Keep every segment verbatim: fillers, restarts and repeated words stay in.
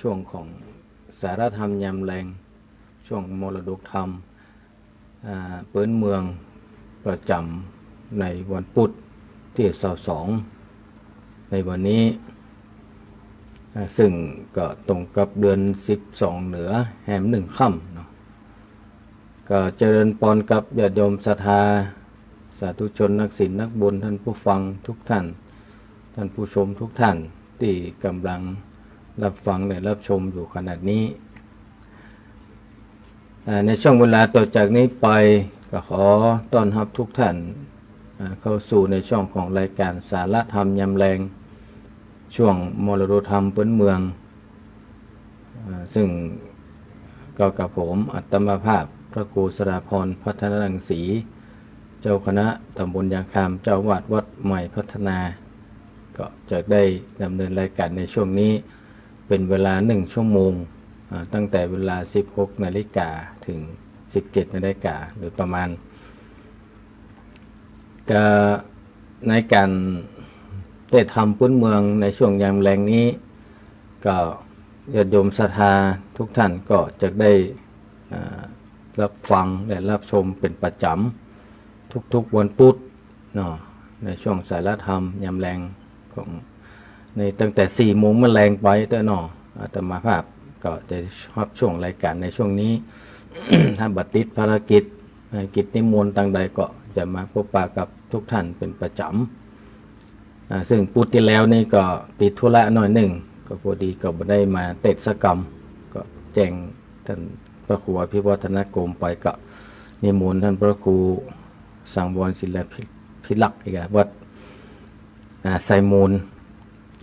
ช่วงของสาระธรรมยามแลง ช่วงมรดกธรรม อ่า ปื๊นเมืองประจ๋ำในวันปุธตี้ซาวสองในวันนี้ อ่า ซึ่งก็ตรงกับเดือนสิบสองเหนือแฮมหนึ่งค่ำเนาะ ก็เจริญปอนกับญาติโยมศรัทธา สาธุชนนักศีลนักบุญ ท่านผู้ฟังทุกท่าน ท่านผู้ชมทุกท่านตี้ก่ำลังรับฟังและรับชมอยู่ขณะนี้ อ่า ในช่วงเวลาต่อจากนี้ไปก็ขอต้อนรับทุกท่าน อ่า เข้าสู่ในช่วงของรายการสาระธรรมยามแลง ช่วงมรดกธรรมปื๊นเมือง อ่า ซึ่งก็กับผมอัตมาภาพพระครูสถาพรพัฒนรังสี เจ้าคณะตำบลยางคาม เจ้าอาวาสวัดใหม่พัฒนา ก็จะได้ดำเนินรายการในช่วงนี้เป็นเวลาหนึ่งชั่วโมง อ่า ตั้งแต่เวลาสิบหกนาฬิกาถึงสิบเจ็ดนาฬิกาโดยประมาณ ก็ในก๋านเตธรรมปื๊นเมืองในช่วงยามแลงนี้ ก็ญาติโยมศรัทธาทุกท่านก็จะได้ อ่า รับฟังและรับชมเป็นประจ๋ำทุกๆวันปุธเนาะ ในช่วงสาระธรรมยามแลงของ ในตั้งแต่สี่โมงมาแลงไปเต๊อะเนาะ อาตมาภาพก็จะฮับช่วงรายการในช่วงนี้ ถ้าบ่ติดภารกิจ อ่า กิจนิมนต์ตางใดก็จะมาพบปะกับทุกท่านเป็นประจ๋ำ อ่า ซึ่งปุธตี้แล้วนี่ก็ติดธุระหน้อยนึ่ง ก็พอดีก็บ่ได้มาเตศกรรม ก็แจ้งท่านพระครูอภิวัฒนโกมไป ก็นิมนต์ท่านพระครูสังวรศิลปิลักษณ์อีกอะ วัด อ่า ไซมูล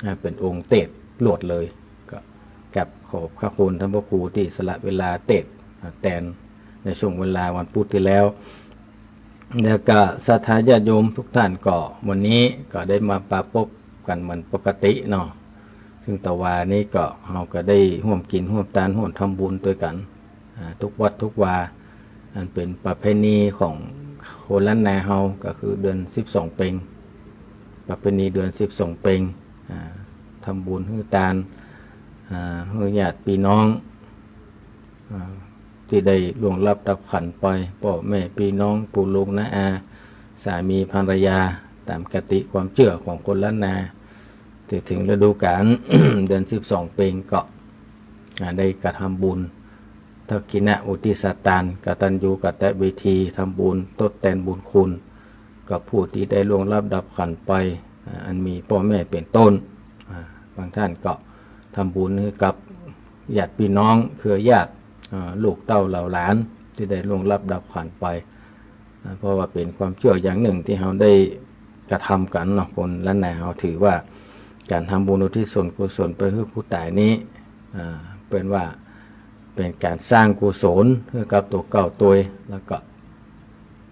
อ่า เป๋นองค์เตศน์ลวดเลย ก็กราบขอบพระคุณท่านพระครูตี้สละเวลาเตศน์ อ่า แตนในช่วงเวลาวันปุธตี้แล้ว แล้วก็ศรัทธาญาติโยมทุกท่านก็วันนี้ก็ได้มาปะปบกั๋นเหมือนปกติเนาะ ซึ่งตะวานี้ก็เฮาก็ได้ฮ่วมกิ๋นฮ่วมตานฮ่วมทำบุญตวยกั๋น อ่า ทุกวัดทุกวา อันเป๋นประเพณีของคนล้านนาเฮาก็คือเดือนสิบสองเป็ง ประเพณีเดือนสิบสองเป็ง อ่า ทำบุญหื้อตาน อ่า หื้อญาติปี้น้อง อ่า ตี้ได้ล่วงลับดับขันไป ป้อแม่ปี้น้อง ปู่ลุงน้าอา สามีภรรยา ต๋ามกติความเจื้อของคนล้านนา ตี้เถิงฤดูก๋าล เดือนสิบสองเป็งก็ อ่า ได้กระทำบุญ ทักขิณอุทิศตาน กตัญญูกตเวที ทำบุญตดแตนบุญคุณ กับผู้ตี้ได้ล่วงลับดับขันไป อ่า อันมีป้อแม่เป๋นต้น อ่า บางท่านก็ทำบุญหื้อกับญาติปี้น้อง เครือญาติ อ่า ลูกเต้าเหล่าหลานตี้ได้ล่วงลับดับขันไป อ่า เพราะว่าเป๋นความเจื้ออย่างนึ่งตี้เฮาได้กระทำกั๋นเนาะ คนล้านนาเฮาถือว่าก๋านทำบุญอุทิศส่วนกุศลไปหื้อผู้ต๋ายนี้ อ่า เป๋นว่าเป๋นก๋านสร้างกุศลหื้อกับตั๋วเก่าตวย แล้วก็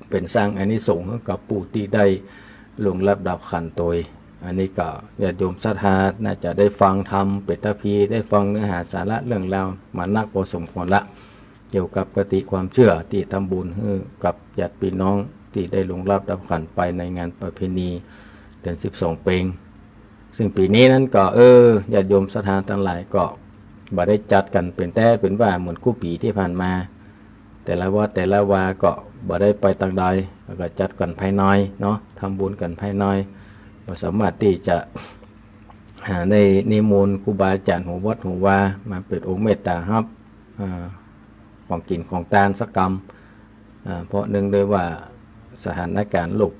เป๋นสร้างอานิสงส์หื้อกับผู้ตี้ได้ล่วงลับดับขันตวย อันนี้ก็ญาติโยมศรัทธาน่าจะได้ฟังธรรมเป๋นตะพี ได้ฟังเนื้อหาสาระเรื่องราวมานักพอสมควรละ เกี่ยวกับกติความเจื้อตี้ทำบุญหื้อกับญาติปี้น้องตี้ได้ล่วงลับดับขันไปในงานประเพณีเดือนสิบสองเป็ง ซึ่งปี๋นี้นั้นก็ เออ ญาติโยมศรัทธาตังหลายก็บ่ได้จัดกั๋นเป๋นแต๊เป๋นว่าเหมือนกู้ปี๋ตี้ผ่านมา แต่ละวัดแต่ละวาก็บ่ได้ไปตางใด แล้วก็จัดกั๋นภายในเนาะ ทำบุญกั๋นภายใน บ่สามารถตี้จะ อ่า ได้นิมนต์ครูบาอาจ๋ารย์หัววัดหัววามาเปิดองค์เมตต๋าฮับ อ่า ของกิ๋นของตานสักกำ อ่า เพราะเนื่องด้วยว่าสถานการณ์โรค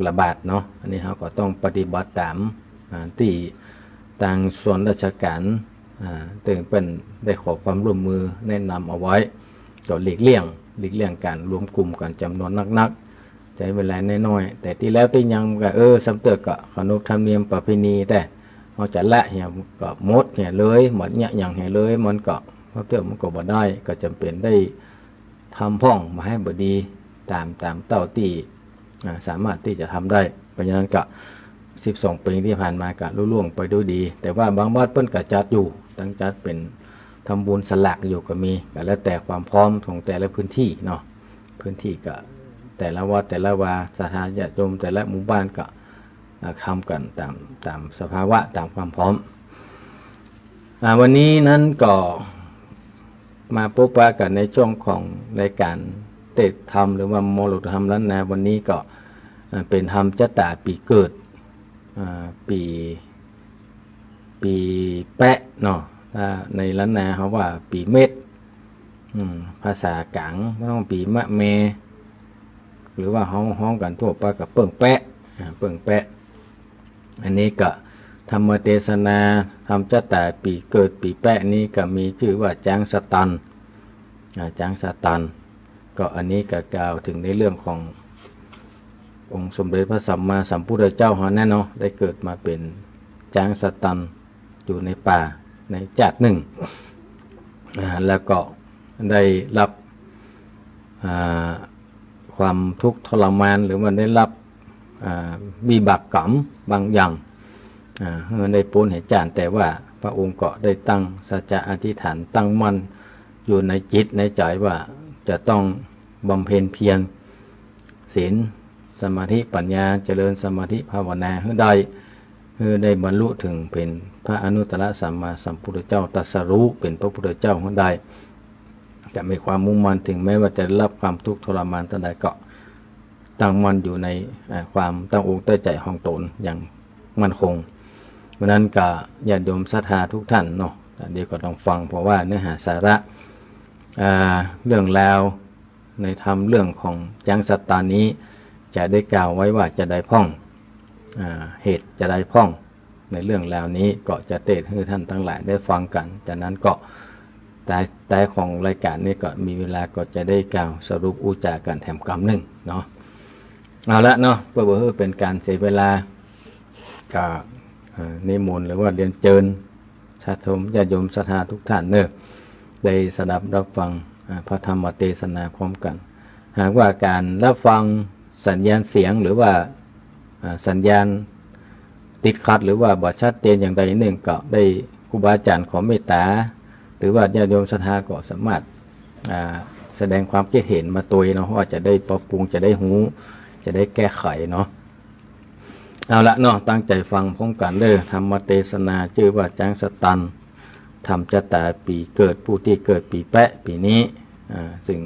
ระบาดเนาะ อันนี้เฮาก็ต้องปฏิบัติต๋าม อ่า ตี้ตางส่วนราชก๋าน อ่า เตื้องเปิ้นได้ขอความร่วมมือแนะนำเอาไว้ ก็หลีกเลี่ยง หลีกเลี่ยงก๋านรวมกลุ่มกั๋นจ๋ำนวนนักๆ ใจ๊เวลาน้อยๆ แต่ตี้แล้วตี้ยังก็ เออ ซ้ำเตื้อก็ขนบธรรมเนียมประเพณี แต่เฮาจะละเหียก็หมดเหียเลย หมดเยียะหยังเหียเลย มันก็ ซ้ำเตื้อมันก็บ่ได้ ก็จ๋ำเป๋นได้ ทำพ่องบ่หื้อบ่ดี ต๋าม ต๋ามเต้าตี้ อ่า สามารถตี้จะทำได้ เพราะฉะนั้นก็ สิบสองปี๋ตี้ผ่านมาก็ลุล่วงไปด้วยดี แต่ว่าบางวัดเปิ้นก็จัดอยู่ ตั้งจัดเป๋นทำบุญสลากอยู่ก็มี ก็แล้วแต่ความพร้อมของแต่ละพื้นที่เนาะ พื้นที่ก็แต่ละวัดแต่ละวา ศรัทธาญาติโยมแต่ละหมู่บ้านก็ อ่า ทำกั๋นต๋าม ต๋ามสภาวะ ต๋ามความพร้อม อ่า วันนี้นั้นก็มาปะกั๋นในช่วงของรายก๋านเตสน์ธรรม หรือว่ามรดกธรรมล้านนา วันนี้ก็ อ่า เป๋นธรรมจ๊ะต๋าปี๋เกิด อ่า ปี๋ ปี๋แป๊ะเนาะ ถ้าในล้านนาเฮาว่าปี๋เม็ด อืม ภาษากลางเปิ้นฮ้องปี๋มะแม หรือว่าฮ้อง ฮ้องกั๋นทั่วไปก็เปิ้งแป๊ะ อ่า เปิ้งแป๊ะ อันนี้ก็ธรรมเตสนาธรรมจ๊ะต๋าปี๋เกิดปี๋แป๊ะนี้ก็มีจื้อว่าจ๊างสะตัน อ่า จ๊างสะตัน ก็อันนี้ก็กล่าวเถิงในเรื่องขององค์สมเด็จพระสัมมาสัมพุทธเจ้าเฮาแน่เนาะ ได้เกิดมาเป๋นจ๊างสะตันอยู่ในป่าในจ๊าดนึ่ง อ่า แล้วก็ได้ฮับ อ่า ความทุกข์ทรมาน หรือว่าได้ฮับ อ่า วิบากกรรมบางอย่าง อ่า หื้อได้ป๊นเหตุก๋ารณ์ แต่ว่าพระองค์ก็ได้ตั้งสัจจะอธิษฐานตั้งมั่นอยู่ในจิตในใจ๋ว่าจะต้องบำเพ็ญเพียร ศีล สมาธิ ปัญญา เจริญสมาธิภาวนาหื้อได้ หื้อได้บรรลุเถิงเป๋นพระอนุตตรสัมมาสัมพุทธเจ้า ตรัสรู้เป๋นพระพุทธเจ้าหื้อได้ จะมีความมุ่งมั่น เถิงแม้ว่าจะได้ฮับความทุกข์ทรมานเต้าใดก็ ตั้งมั่นอยู่ใน เอ่อ ความตั้งอกตั้งใจ๋ของต๋นอย่างมั่นคง เพราะนั้นก็ญาติโยมศรัทธาทุกท่านเนาะ เดี๋ยวก็ต้องฟัง เพราะว่าเนื้อหาสาระ อ่า เรื่องราวในธรรมเรื่องของจ๊างสะตันนี้ จะได้กล่าวไว้ว่าจะใดพ่อง อ่า เหตุจะใดพ่อง ในเรื่องราวนี้ก็จะเตสน์หื้อท่านตังหลายได้ฟังกั๋น จากนั้นก็ ท้าย ท้ายของรายก๋านนี้ก็มีเวลาก็จะได้กล่าวสรุปอู้จ๋ากั๋นแถมกำนึ่งเนาะ เอาละเนาะ เปื้อบ่หื้อเป๋นก๋านเสียเวลา ก็ เอ่อ นิมนต์หรือว่าเรียนเจิญ ญาติโยม ญาติโยมศรัทธาทุกท่านเนาะ ได้สดับฮับฟัง อ่า พระธรรมเตสนาพร้อมกั๋น หากว่าก๋านฮับฟังสัญญาณเสียงหรือว่า อ่า สัญญาณติดขัดหรือว่าบ่ชัดเจนอย่างใดนึ่ง ก็ได้ครูบาอาจ๋ารย์ขอเมตต๋า หรือว่าญาติโยมศรัทธาก็สามารถ อ่า แสดงความคิดเห็นมาตวยเนาะ ว่าจะได้ปรับปรุง จะได้ฮู้ จะได้แก้ไขเนาะ เอาละเนาะ ตั้งใจ๋ฟังพร้อมกั๋นเด้อ ธรรมเตสนาจื้อว่าจ๊างสะตัน ธรรมจ๊ะต๋าปี๋เกิด ผู้ตี้เกิดปี๋แป๊ะปี๋นี้ อ่า ซึ่ง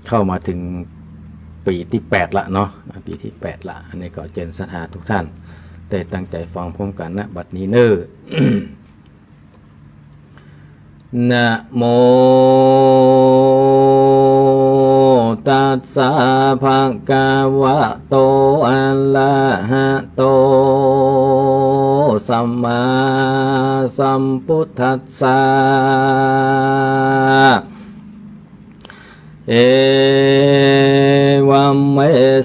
เข้ามาเถิงปี๋ตี้แปดละเนาะ อ่า ปี๋ตี้แปดละ อันนี้ก็เจิญศรัทธาทุกท่านได้ตั้งใจ๋ฟังพร้อมกั๋น ณ บัดนี้เน้อ นะโม ตัสสะ ภะคะวะโต อะระหะโต สัมมาสัมพุทธัสสะ เอวัมเม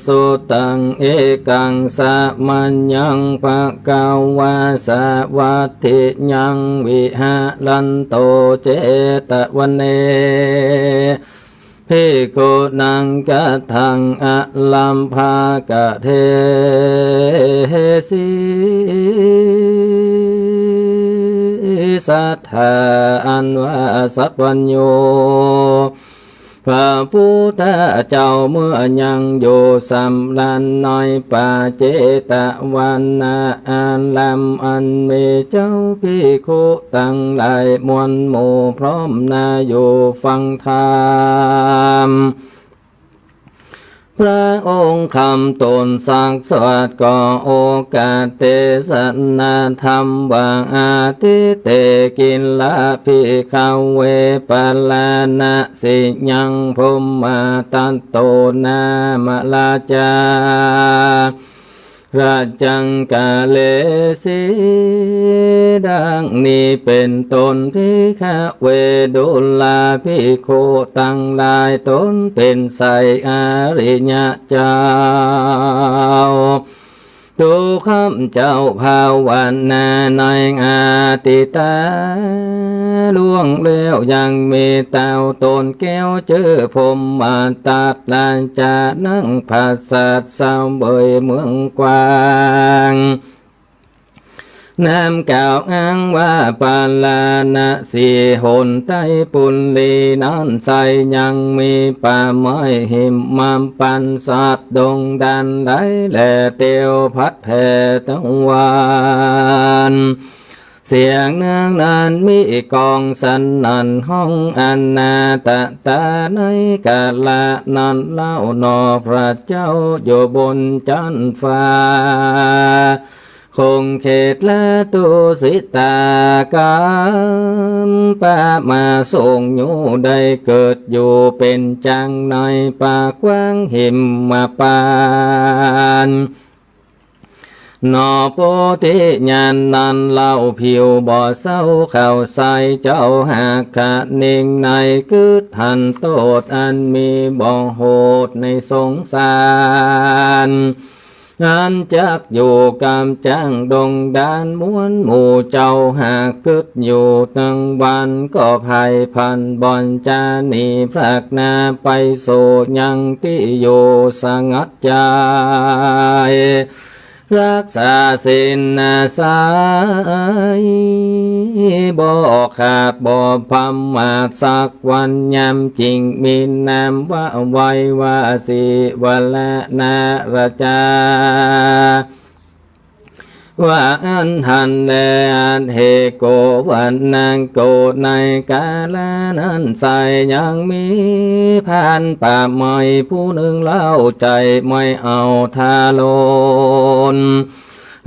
สุตัง เอกัง สะมะยัง ภะคะวา สะวัตถิยัง วิหะรันโต เจตะวะเน ภิกขุนัง กะถัง อะรัมภะกะเทสิ สัตถา อันว่าสัพพัญญู พระพุทธเจ้าเมื่อยังอยู่สำราญในป่าเจตวันนาราม อันมีเจ้าภิกขุตังหลายมวลหมู่พร้อมหน้าอยู่ฟังธรรม พระองค์คำตนสักสวดก็โอกาสเตสนาธรรมว่า อะทิเต กิลลา ภิกขะเว ปาราณะสิยัง พรหมทัตโต นามะ ราชา ราชัง กะเรสิ ดังนี้เป๋นต้น ภิกขะเว ดูราภิกขุตังหลาย ตนเป๋นไสยอริยะเจ้า ดูข้าพเจ้าภาวนาในอดีตล่วงแล้ว ยังมีเต้าตนแก้วจื้อพรหมทัต หลังจากนั้นผาสัตว์เสวยเมืองกว้าง นามกล่าวอ้างว่าปาราณสี หนไตรปุรีนั้นไสย ยังมีป่าไม้หิมพานต์สัตว์ดงดันหลายแหล่เตียวพัดแผ่ทั้งวัน เสียงเนืองนั้นมีก้องสนั่นฮ้องอนาถตา ในกาละนั้นเล่าหนอ พระเจ้าอยู่บนจั๊นฟ้า คงเขตและตุสิตากัมปะมา ทรงอยู่ได้เกิดอยู่เป๋นจังในป่ากว้างหิมพานต์ หนอ โพธิญาณนั้นเล่าผิวบ่เศร้าเข้าใส เจ้าหากคะนิงในกึ๊ดหันโต้ษอันมีบ่โหดในสงสาร อันจักอยู่กำจั้งดงดาน มวลหมู่เจ้าหากกึ๊ดอยู่ตึงวัน ก็ไพร่พลันบ่อนจะหนีพลัดหนาไปสู่ยังตี้อยู่สงัด ใจ รักษาศีลอาศัย บ่ขาดบ่ประมาทสักวัน ยามจิ่งมีนามว่าไว้ว่าสิวะละนาราจา ว่าอั้นหันแล อัตถิโก วันนังโก ในกาละนั้นไซร้ ยังมีพรานป่าไม้ผู้นึ่งเล่า ใจ๋ไม่เอาทารุณ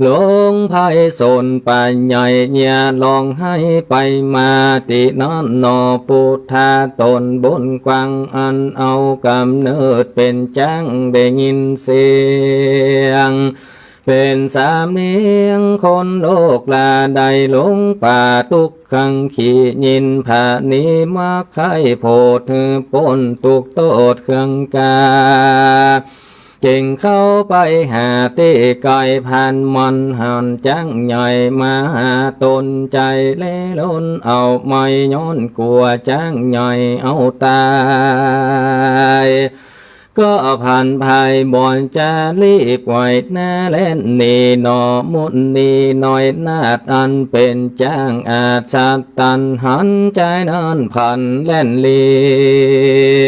หลงใผสนป่าใหญ่ เยียะฮ้องไห้ไปมา ตี้นั้นหนอ พุทธาต๋นบุญกว้าง อันเอาก๋ำเนิดเป๋นจ๊าง ได้ยินเสียง เป๋นสำเนียงคนโลกลา ได้หลงป่าตุ๊กขัง ขี้ยินผะนี้มาใค่โผดหื้อป๊นตุ๊กข์โต้ษเคืองกา จึ่งเข้าไปหาตี้ใก้ พลันมองหันจ๊างใหญ่มาหาต๋น ใจ๋แลรนเอาไม้ ย้อนกั๋วจ๊างใหญ่เอาต๋าย ก็พลันไพร่บ่อนจะรีบไหวหน้าแล่นหนีหนอ มุนีน้อยนาถอันเป๋นจ๊างอัศจรรย์ หันใจ๋นั้นพลันแล่นหลี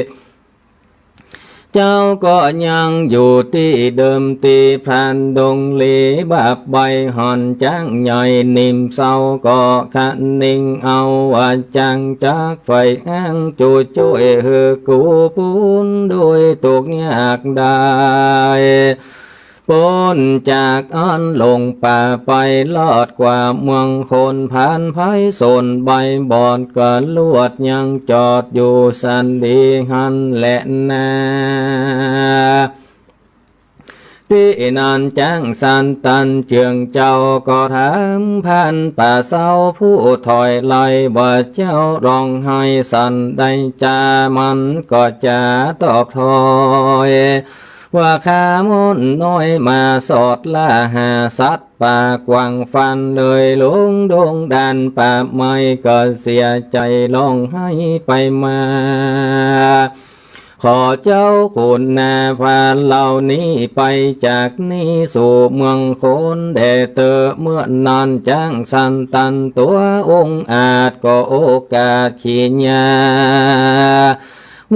ก เจ้าก็ยังอยู่ตี้เดิมตี้ พลันดงหลีบาปใบ้ หันจ๊างใหญ่นิ่มเศร้า ก็คะนิงเอาว่า จั้งจักใฝ่อ้าง จุจ้วยหื้อกูปูน โดยตุ๊กข์ยากได้ ป๊นจากอั้นหลงป่าไป ลอดกว่าเมืองคน พลันไพสนใบ้บอด ก็ลวดยังจอดอยู่สันดีหั้นแลนา ตี้นั้นจ๊างสันตันเจืองเจ้า ก็ถามพรานป่าเศร้าผู้ถอยไล่ ว่าเจ้าฮ้องไห้สันใดจา มันก็จะตอบถ้อย ว่าข้าม่อนน้อยมาสอดล่าหาสัตว์ป่า กว้างฟันเลยหลงดงดานป่าไม้ ก็เสียใจ๋ฮ้องไห้ไปมา ขอเจ้าขุนนาพาเหล่านี้ไปจากนี้สู่เมืองคนแด่เต๊อะ เมื่อนั้นจ๊างสันตันตั๋วองอาจ ก็โอกาสขี้หญ้า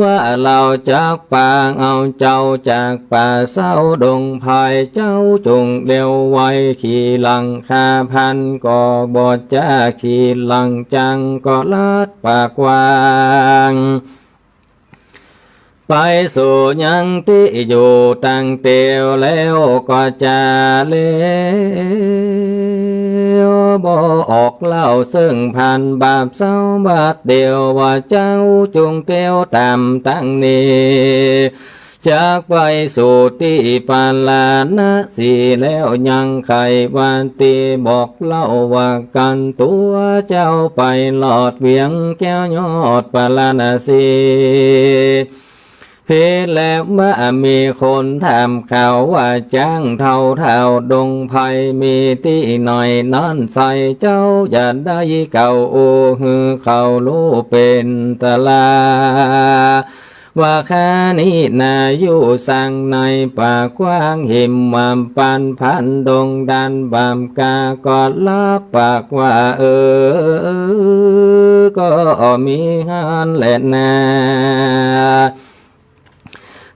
ว่าเฮาจักปางเอาเจ้าจากป่าเศร้าดงไพร เจ้าจุ่งเร็วไว ขี่หลังข้าพลันก็บ่จ๊า ขี่หลังจั้งก็ลัดป่ากว้าง ไปสู่ยังตี้อยู่ตังเตียว แล้วก็จะเลี้ยวบ่ออกเล่า ซึ่งพลันบาปเศร้าบาดเดียว ว่าเจ้าจุ่งเตียวต๋ามตังนี้ จักไปสู่ตี้ปาราณสี แล้วยังใค่ว่าตี้บอกเล่า ว่ากั๋นตั๋วเจ้าไปลอดเวียงแก้วยอดปาราณสี ผิดแล้วว่ามีคนถามข่าว ว่าจ๊างเฒ่าเฒ่าดงไพร มีตี้ไหนนั้นใส เจ้าอย่าได้กล่าวอู้ หื้อเขาฮู้เป๋นต๋าลา ว่าข้านี้นาอยู่สังในป่ากว้างหิมพานต์ พลันดงดานบามกา ก็รับปากว่า เออ ก็มีหั้นแลนา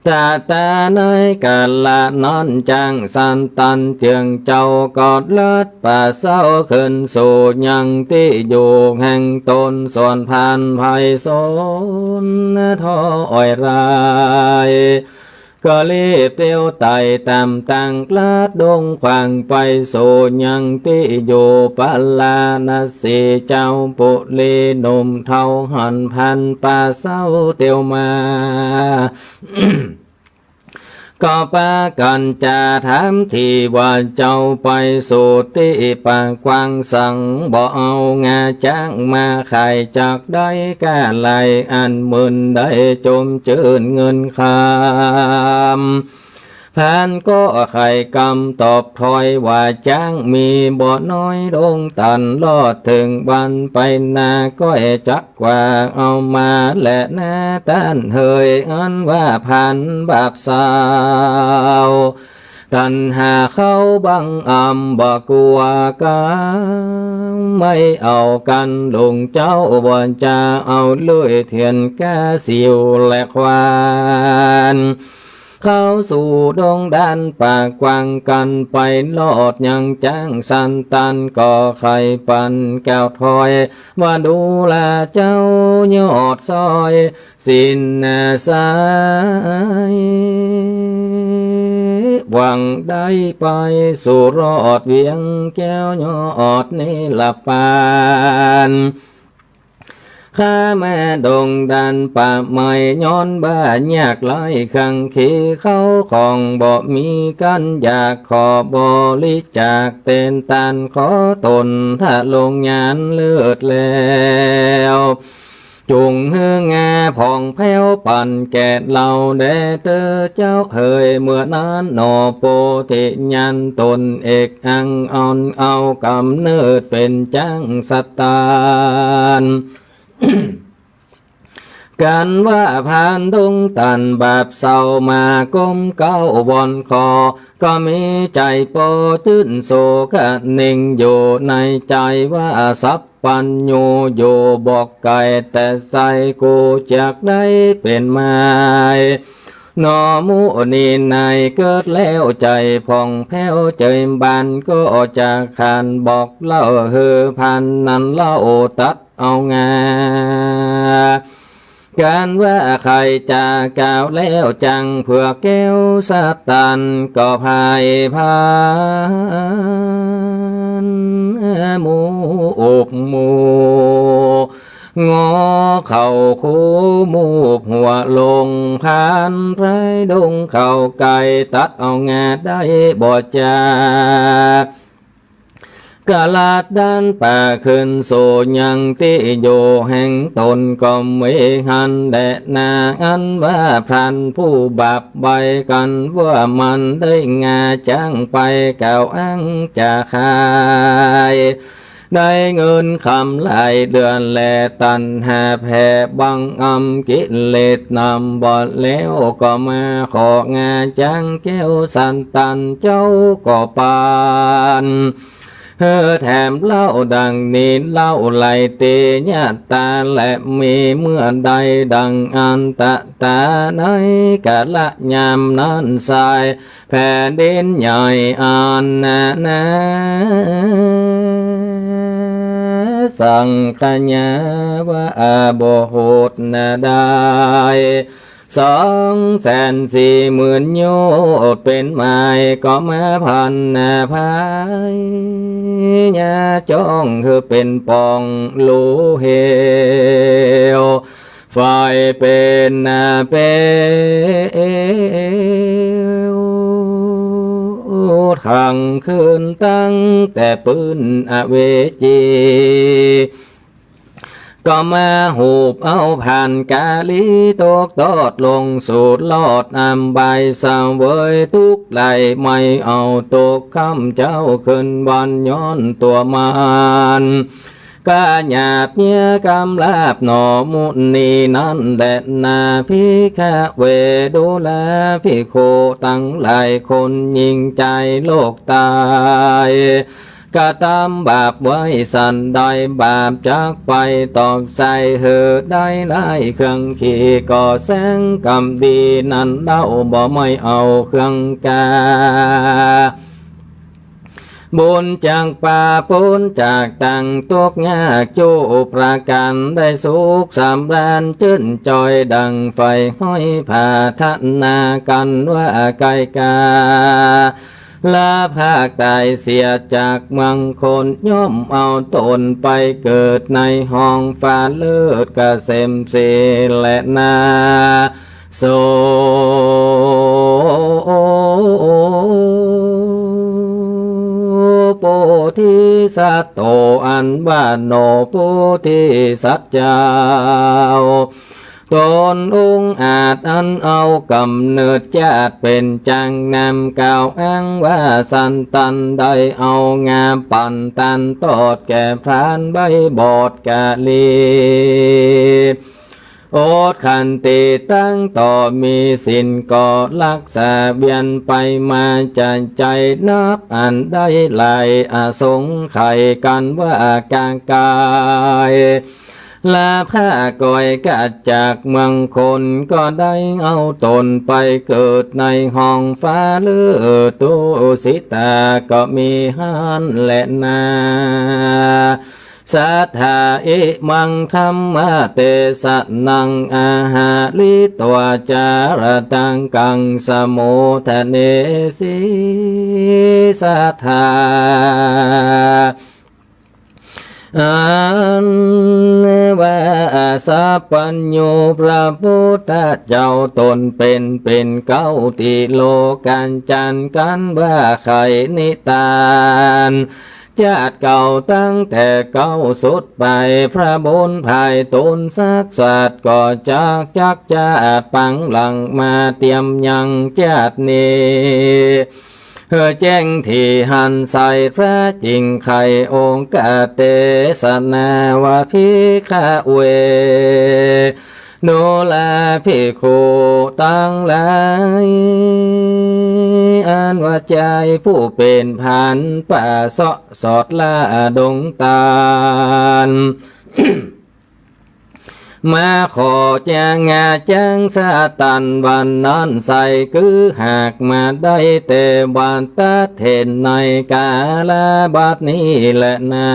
เ ตะตาในกาละนั้น จ๊างสันตันเจื้องเจ้าก็ลัดป่าเซาขึ้นสู่ยังตี้อยู่แห่งต๋น ส่วนพรานไพศาล ถ้อยอ้อยหลาย ก็รีบเตียวไต่ต๋ามตางลัดดงขวางไปสู่ยังตี้อยู่ปาราณสี เจ้าปุรีหนุ่มเฒ่าหันผ่านป่าเซาเตียวมา ก็ปากั๋นจะถามตี้ว่า เจ้าไปสู่ตี้ป่ากว้างสัง บ่เอางาจ๊างมาขาย จักได้ก้าไหล่อันหมื่น ได้จมจื้นเงินคำ พรานก็ใค่กำตอบถ้อยว่า จ๊างมีบ่น้อยดงตัน ลอดเถิงวันไปนา ก้อยจัก กว่าเอามาแลนาต้านเฮย อันว่าพรานบาปเศร้า ตันหาเข้าบังอำบ่กั๋วกา ไม่เอากั๋นลุงเจ้า บ่จะเอาลุยเถียนก้าสิวและขวาน เข้าสู่ดงด้านป่ากว้างกั๋นไป ลอดยังจ๊างสันตันก็ใค่ปันกล่าวถ้อย ว่าดูราเจ้ายอดซอย สินอาศัย หวังได้ไปสู่รอดเวียงแก้วยอดเนรปาน ข้ามาดงด้านป่าไม้ ย้อนบ่ายากไร้ คังคีเข้าของบ่มีกั๋น อยากขอบริจาคเตนตาน ขอต๋นทะลงยานเลิศแล้ว จุ่งหื้องาผ่องแผ้วปั๋นแก่เฮาแด่เต๊อเจ้าเฮย เมื่อนั้นหนอโปธิญาณต๋นเอกอังอ่อน เอาก๋ำเนิดเป๋นจ๊างสันตัน กั๋นว่าพรานดงตันบาปเศร้ามาก้มเก๊าวอนคอ ก็มีใจ๋ปอจื้นโศกะเน่งอยู่ในใจ๋ว่า สัพพัญญูอยู่บ่ไก๋ แต่ใส่กูจักได้เป๋นไม้ หนอมุนีในเกิดแล้วใจ๋ผ่องแผ้ว ใจ๋บานก็จะขานบอกเล่า หื้อพรานนั้นเล่าตัดเอางา กั๋นว่าใค่จะกล่าวแล้วจัง เผื่อแก้วสันตันก็พ่ายพรานหมู่อุบหมู่ งอเข่าคูมูบหัวลง พรานไพร่ดงเข้าใก้ ตัดเอางาได้บ่จา กะลัดด้านป่าขึ้นสู่ยังตี้อยู่แห่งต๋น ก็มีหั้นแด่นา อันว่าพรานผู้บาปใบ้กั๋นว่า มันได้งาจ๊างไปกล่าวอ้างจะขาย ได้เงินคำหลายเดือนแล ตัณหาแผ่บังอำ กิเลสนำบ่แล้ว ก็มาของาจ๊างแก้วสันตัน เจ้าก็ปาน เฮอแถมเล่าดังนี้เล่า ไหลเตยะตา และมีเมื่อใดดังอันตะตา ในกาละยามนั้นไซร้ แผ่นดินใหญ่อันนานา สังขยาว่าบ่โหดนาได้ สองแสนสี่หมื่นโยชน์เป๋นไม้ ก็มาพันนาพายาจ้อง คือเป๋นป่องโลเหว ฝ่ายเป๋นนาเป๋ว ขังคืนตั้งแต่ปื้นอเวจี ก็มาหูบเอาพรานกาลี ตกตอดลงสู่ลอดอำบาย เสวยตุ๊กข์ไหลไม่เอาตกค่ำ เจ้าคืนวันย้อนตั๋วมาร กาหยาบเยียะกำราบหนอมุนีนั้นแลนา ภิกขเว ดูราภิกขุตังหลายคน ยิ่งใจ๋โลกตาย กระตำบาปไว้สันใด บาปจักไปตอบใส่ หื้อได้หลายเครื่องขี ก็แสงกำดีนั้นเล่า บ่ไม่เอาเครื่องกา บุญจักปาป๊นจากตังทุกข์ยาก จุประการได้สุขสำราญ จื้นจอยดังไฟห้อย ผาทนากั๋นว่าไกลกา ละภาคต๋ายเสียจากเมืองคน ย่อมเอาต๋นไปเกิดในห้องฟ้าเลิศ เกษมสีแลนา โสโพธิสัตโต อันว่าโนโพธิสัตว์เจ้า ต๋นองอาจอันเอาก๋ำเนิดจาติเป๋นจางนำ กล่าวอ้างว่าสันตันได้เอางาปั๋นตันตอดแก่พรานใบ้บอดกาลี อดขันติตั้งต่อมีศีลก็รักษาเวียนไปมา จะใจ้นับอันได้หลายอสงไขยกั๋นว่ากากาย ละผ้าก่อยกัดจากเมืองคน ก็ได้เอาต๋นไปเกิดในห้องฟ้าเลิศ ตุสิตาก็มีหั้นแลนา สัทธา อิมังธัมมเตสะนัง อาหาริตวา จารตัง กังสโมทเนสี สัทธา อันว่าสัพพัญญูพระพุทธเจ้าต๋นเป๋น เป๋นเก๊าติโลกัญจันกั๋นว่าไขนิตาน จาติเก่าตั้งแต่เก๊าสุดไป พระบุญภายต๋นสักสัตว์ก็จัก จักจาติปังหลังมาเตียมยังจาตินี้ หื้อแจ้งตี้หันใส่พระจิ่งไของค์กเตสนาว่า ภิกขเว ดูราภิกขุตังหลาย อันว่าใจ้ผู้เป๋นพรานป่าเซาะสอดล่าดงตาล มาขอจางาจั้งสัตตันวันนั้นใส่ คือหากมาได้แต่วันตัดเห็นในกาลบัดนี้แลนา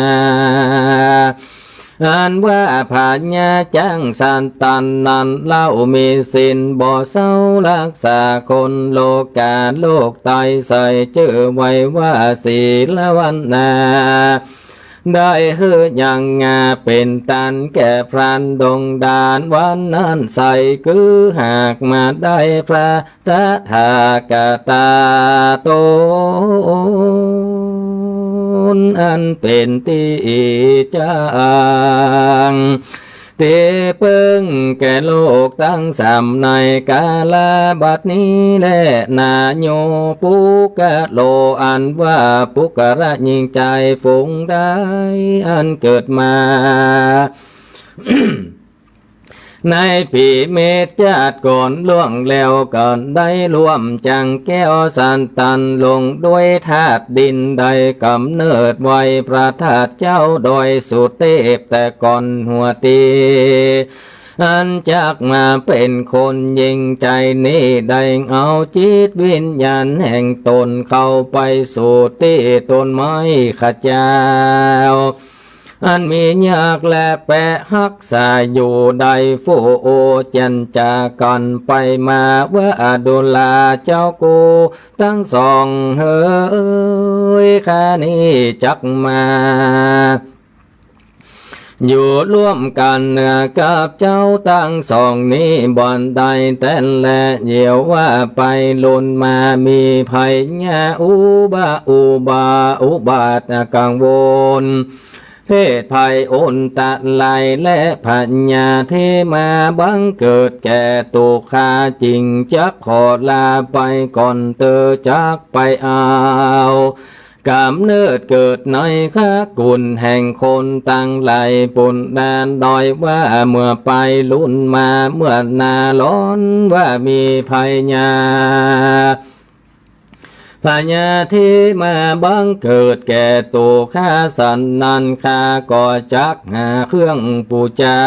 อันว่าพญาจั้งสัตตันนั้นเล่ามีศีลบ่เศร้า รักษาคนโลกาโลกไตย ใส่จื้อไว้ว่าศีลวรรณา ได้หื้อยังงาเป๋นตันแก่พรานดงดารวันนั้นใส่ คือหากมาได้พระ ตถาคตาต๋นอันเป๋นตี้จางตี้เปิ้งแก่โลกตังสามในกาลบัดนี้แลนา โย ปุคคโล อันว่าปุคคละญิงจายฝูงใดอันเกิดมา ในปี๋เมถุนจาติก่อนล่วงแล้วก็ได้ร่วมจั้งแก้วสัตตันลงด้วยธาตุดิน ได้ก๋ำเนิดไว้พระธาตุเจ้าดอยสุเทพแต่ก่อนหัวตี้ อันจักมาเป๋นคนญิงจายนี้ ได้เอาจิตวิญญาณแห่งต๋นเข้าไปสู่ตี้ต้นไม้ขะเจ้า อันมียักษ์และแปะฮักษาอยู่ ได้ฟู่อู้เจียรจ๋ากั๋นไปมาว่า ดูราเจ้ากูตังสองเหย ข้านี้จักมาอยู่ร่วมกั๋นกับเจ้าตังสองนี้บ่อนใดแต๊แล เยียะว่าไปลุนมามีภัยยะอุบา อุบา อุบาทกังวล เพศภัยอันตรายและพยาธิมาบังเกิดแก่ตั๋วข้า จึงจักขอลาไปก่อนเตอ จักไปเอาก๋ำเนิดเกิดในคกุลแห่งคนตังหลายปุณณา โดยว่าเมื่อไปลุนมาเมื่อนาร้อนว่ามีภัยยา พยาธิมาบังเกิดแก่ตั๋วข้าสันนั้น ข้าก็จักหาเครื่องปู๋จา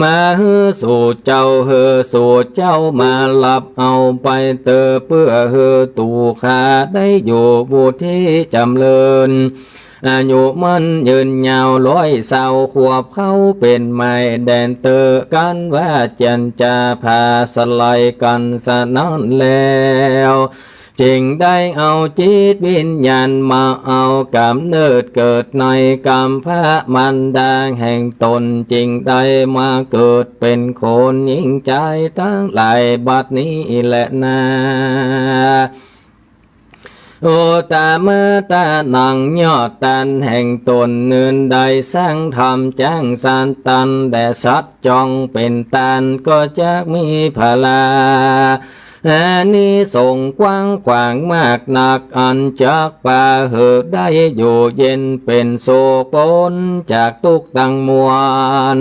มาหื้อสู่เจ้า หื้อสู่เจ้ามาฮับเอาไปเต๊อะ เปื้อหื้อตั๋วข้าได้อยู่ผู้ตี้จ๋ำเริญ อายุมั่นยืนยาวร้อยซาวขวบ เข้าเป๋นไม้แดนเต๊อะ กันว่าเจียนจ๋าผาสลายกั๋นสะนั้นแล้ว จึงได้เอาจิตวิญญาณมาเอาก๋ำเนิดเกิดในกำพร้ามารดาแห่งต๋น จึงได้มาเกิดเป๋นคนหญิงจายตังหลายบัดนี้แหละนา อุตตมะตะนัง ยอดต้านแห่งต๋นเนิน ได้สร้างธรรมจั๊งสันตันแด่สัตว์จ้องเป๋นต้าน ก็จักมีผลา อานิสงส์กว้างขวางมากนัก อันจักปาหื้อได้อยู่เย็นเป๋นสุข ป๊นจากตุ๊กข์ตังมวล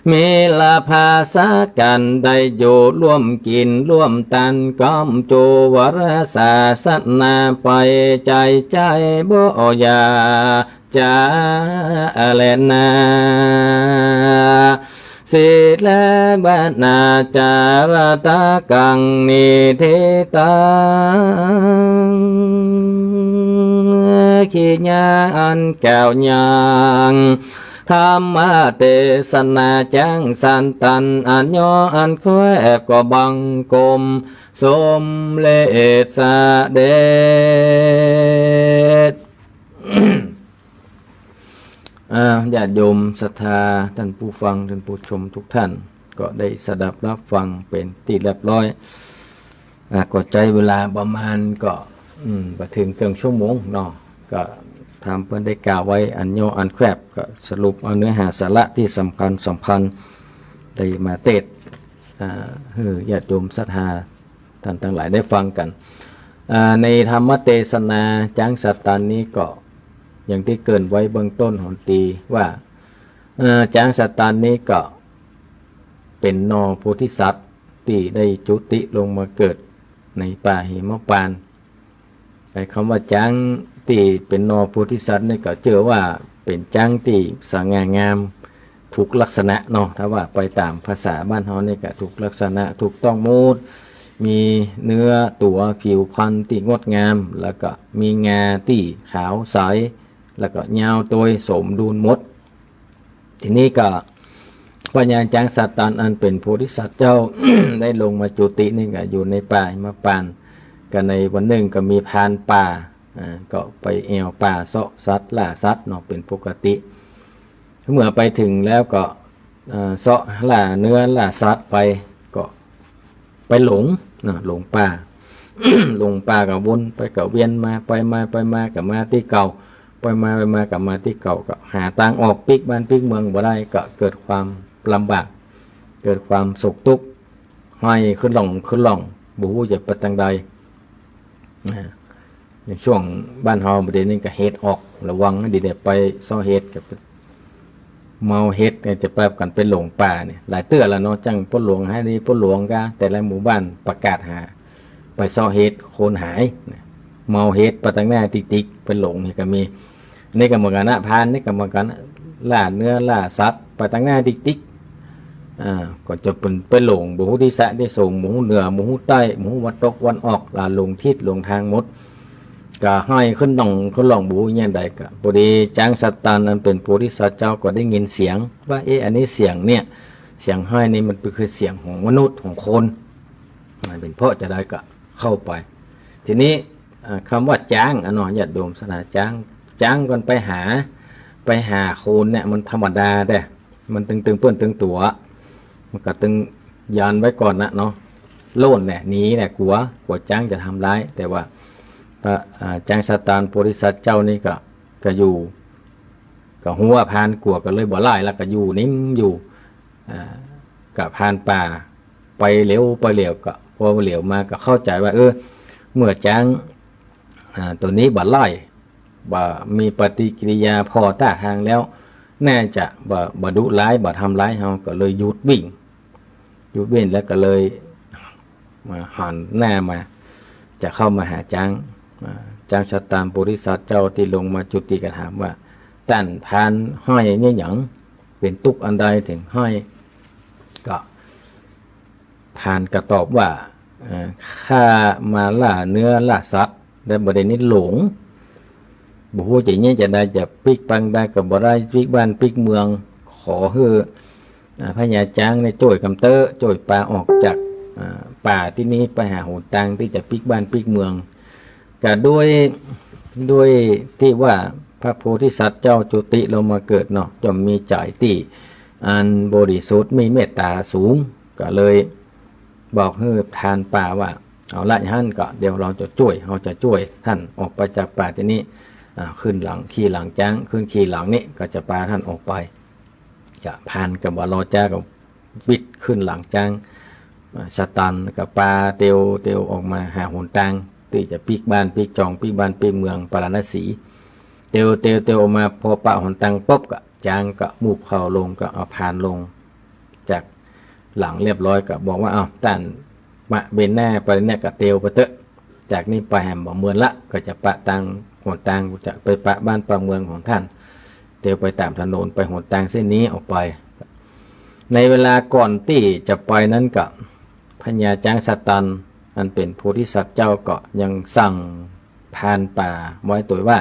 มีลาภาสากั๋น ได้อยู่ร่วมกิ๋นร่วมตาน ก๋อมจูวรศาสนาไป ใจ๋ใจ๋บ่อย่าจ๋าแลนา สีลวนาจาราตะกัง นิฏฐิตัง กิริยาอันกล่าวยัง ธรรมเตสนาจั๊งสันตัน อันย่ออันแคบ ก็บังคมสมเร็จเสด็จ อ่า ญาติโยมศรัทธา ต้านผู้ฟัง ต้านผู้ชมทุกท่าน ก็ได้สดับฮับฟังเป๋นตี้เรียบร้อย อ่า ก็ใจ๊เวลาประมาณก็ อืม บ่เถิงเกื่องชั่วโมงเนาะ ก็ตามเปิ้นได้กล่าวไว้อันย่ออันแคบ ก็สรุปเอาเนื้อหาสาระตี้สำคัญสำคัญ ได้มาเตสน์ อ่า หื้อญาติโยมศรัทธาต้านตังหลายได้ฟังกั๋น อ่า ในธรรมเตสนาจั๊งสันตันนี้ก็ อย่างตี้เกริ่นไว้เบื้องต้นหนตี้ว่า เอ่อ จั๊งสันตันนี้ก็เป๋นหน่อโพธิสัตว์ตี้ได้จุติลงมาเกิดในป่าหิมพานต์ ไอ้กำว่าจั๊งตี้เป๋นหน่อโพธิสัตว์นี่ก็เจื้อว่าเป๋นจั๊งตี้สง่างาม ถูกลักษณะเนาะ ถ้าว่าไปต๋ามภาษาบ้านเฮานี่ก็ถูกลักษณะ ถูกต้องหมด มีเนื้อตั๋วผิวพรรณตี้งดงาม แล้วก็มีงาตี้ขาวใส แล้วก็ยาวตวยสมดุลหมด ทีนี้ก็พญาจั๊งสันตันอันเป๋นโพธิสัตว์เจ้า ได้ลงมาจุตินี่ก็อยู่ในป่าหิมพานต์ ก็ในวันนึ่งก็มีพรานป่า อ่า ก็ไปแอ่วป่าเซาะสัตว์ล่าสัตว์เนาะ เป๋นปกติ เมื่อไปเถิงแล้วก็ อ่า เซาะล่าเนื้อล่าสัตว์ไป ก็ไปหลงนะ หลงป่า หลงป่าก็วนไปก็เวียนมา ไปมาไปมาก็มาตี้เก่า ไปมาไปมาก็มาตี้เก่า ก็หาตางออกปิ๊กบ้านปิ๊กเมืองบ่ได้ ก็เกิดความลำบาก เกิดความโศกตุ๊กข์ ห้อยขึ้นล่องขึ้นล่อง บ่ฮู้จะไปตางใด นะ ในช่วงบ้านเฮาบ่ดีนี่ก็เห็ดออก ระวังให้ดีเด้อ ไปเซาะเห็ดก็เมาเห็ดเนี่ย จะไปกั๋นไปหลงป่าเนี่ย หลายเตื้อแล้วเนาะ จั๊งป้นหลวงหายนี่ ป้นหลวงก็แต่ละหมู่บ้านประกาศหา ไปเซาะเห็ดคนหายนะ เมาเห็ดไปตางหน้าติ๊กๆ ไปหลงเนี่ยก็มี นี่ก็เหมือนกั๋นนะ พรานนี่ก็เหมือนกั๋นนะ ล่าเนื้อล่าสัตว์ไปตางหน้าติ๊กๆ อ่า ก็จะเป๋นไปหลง บ่ฮู้ตี้สะตี้สง บ่ฮู้เหนือ บ่ฮู้ใต้ บ่ฮู้วันตกวันออก ล่าหลงทิศหลงตางหมด ก็ห้อยขึ้นล่องขึ้นล่อง บ่ฮู้อย่างใด ก็พอดีจั๊งสันตันอันเป๋นโพธิสัตว์เจ้าก็ได้ยินเสียงว่า เอ๊ะ อันนี้เสียงเนี่ย เสียงห้อยนี่มันเป๋นคือเสียงของมนุษย์ของคน มันเป๋นเพราะจะใดก็เข้าไป ทีนี้ อ่า กำว่าจั๊งอะเนาะ ญาติโยมศรัทธา จั๊ง จั๊งก็ไปหา ไปหาคนเนี่ยมันธรรมดาเด้ มันตึงๆ เปิ้นตึงตั๋ว มันก็ตึงยันไว้ก่อนนะเนาะ โล่นแหละ หนีแหละ กั๋ว กั๋วจั๊งจะทำร้าย แต่ว่าพระ อ่า จั๊งสันตันโพธิสัตว์เจ้านี่ก็ ก็อยู่ ก็ฮู้ว่าพรานกั๋วก็เลยบ่ไล่ แล้วก็อยู่นิ่มอยู่ อ่า ก็พรานป่าไปเหลียวไปเหลียว ก็พอเหลียวมาก็เข้าใจ๋ว่า เออ เมื่อจั๊ง อ่า ตั๋วนี้บ่ไล่ บ่มีปฏิกิริยาผ่อต้าตางแล้ว น่าจะบ่ บ่ดุร้าย บ่ทำร้ายเฮา ก็เลยหยุดวิ่ง หยุดวิ่งแล้วก็เลยมาหันหน้ามา จะเข้ามาหาจ๊าง อ่า จ๊างซาตานโพธิสัตว์เจ้าตี้ลงมาจุติก็ถามว่า ต้านพรานฮ้อยเยียะหยัง เป๋นตุ๊กข์อันใดเถิงฮ้อย ก็ พรานก็ตอบว่า เอ่อ ข้ามาล่าเนื้อล่าสัตว์ แต่บ่ได้นิดหลง บ่ฮู้จะเยียะจะใด จะปิ๊กปางใดก็บ่ได้ ปิ๊กบ้านปิ๊กเมือง ขอหื้อ อ่า พญาจ๊างเนี่ยจ้วยกำเต๊อะ จ้วยปาออกจาก อ่า ป่าตี้นี้ไปหาหนตางตี้จะปิ๊กบ้านปิ๊กเมือง ก็ด้วย ด้วยตี้ว่าพระโพธิสัตว์เจ้าจุติลงมาเกิดเนาะ ย่อมมีใจ๋ตี้อันบริสุทธิ์ มีเมตตาสูง ก็เลยบอกหื้อพรานป่าว่า เอาละ อย่างนั้นก็เดี๋ยวเฮาจะจ้วย เฮาจะจ้วยต้านออกไปจากป่าตี้นี้ อ่า ขึ้นหลัง ขี่หลังจ๊าง ขึ้นขี่หลังนี้ก็จะปาต้านออกไป ก็พรานก็บ่รอจ๊า ก็วิดขึ้นหลังจ๊าง อ่า ซาตานก็ปาเตียว เตียวออกมาหาหนตางตี้จะปิ๊กบ้านปิ๊กจอง ปิ๊กบ้านปิ๊กเมืองปาราณสี เตียว เตียว เตียวออกมา พอปะหนตางปุ๊บก็จ๊างก็มูบเข่าลง ก็เอาพรานลงจากหลังเรียบร้อย ก็บอกว่า เอ้า ต้านมาเบนหน้าไปเนี่ยก็เตียวไปเต๊อะ จากนี้ไปแหมบ่เมินละ ก็จะปะตางหนตาง จะไปปะบ้านปะเมืองของต้าน เตียวไปต๋ามถนน ไปหนตางเส้นนี้ออกไป ในเวลาก่อนตี้จะไปนั้นก็ พญาจ๊างซาตานอันเป๋นโพธิสัตว์เจ้าก็ยังสั่งพรานป่าไว้ตวยว่า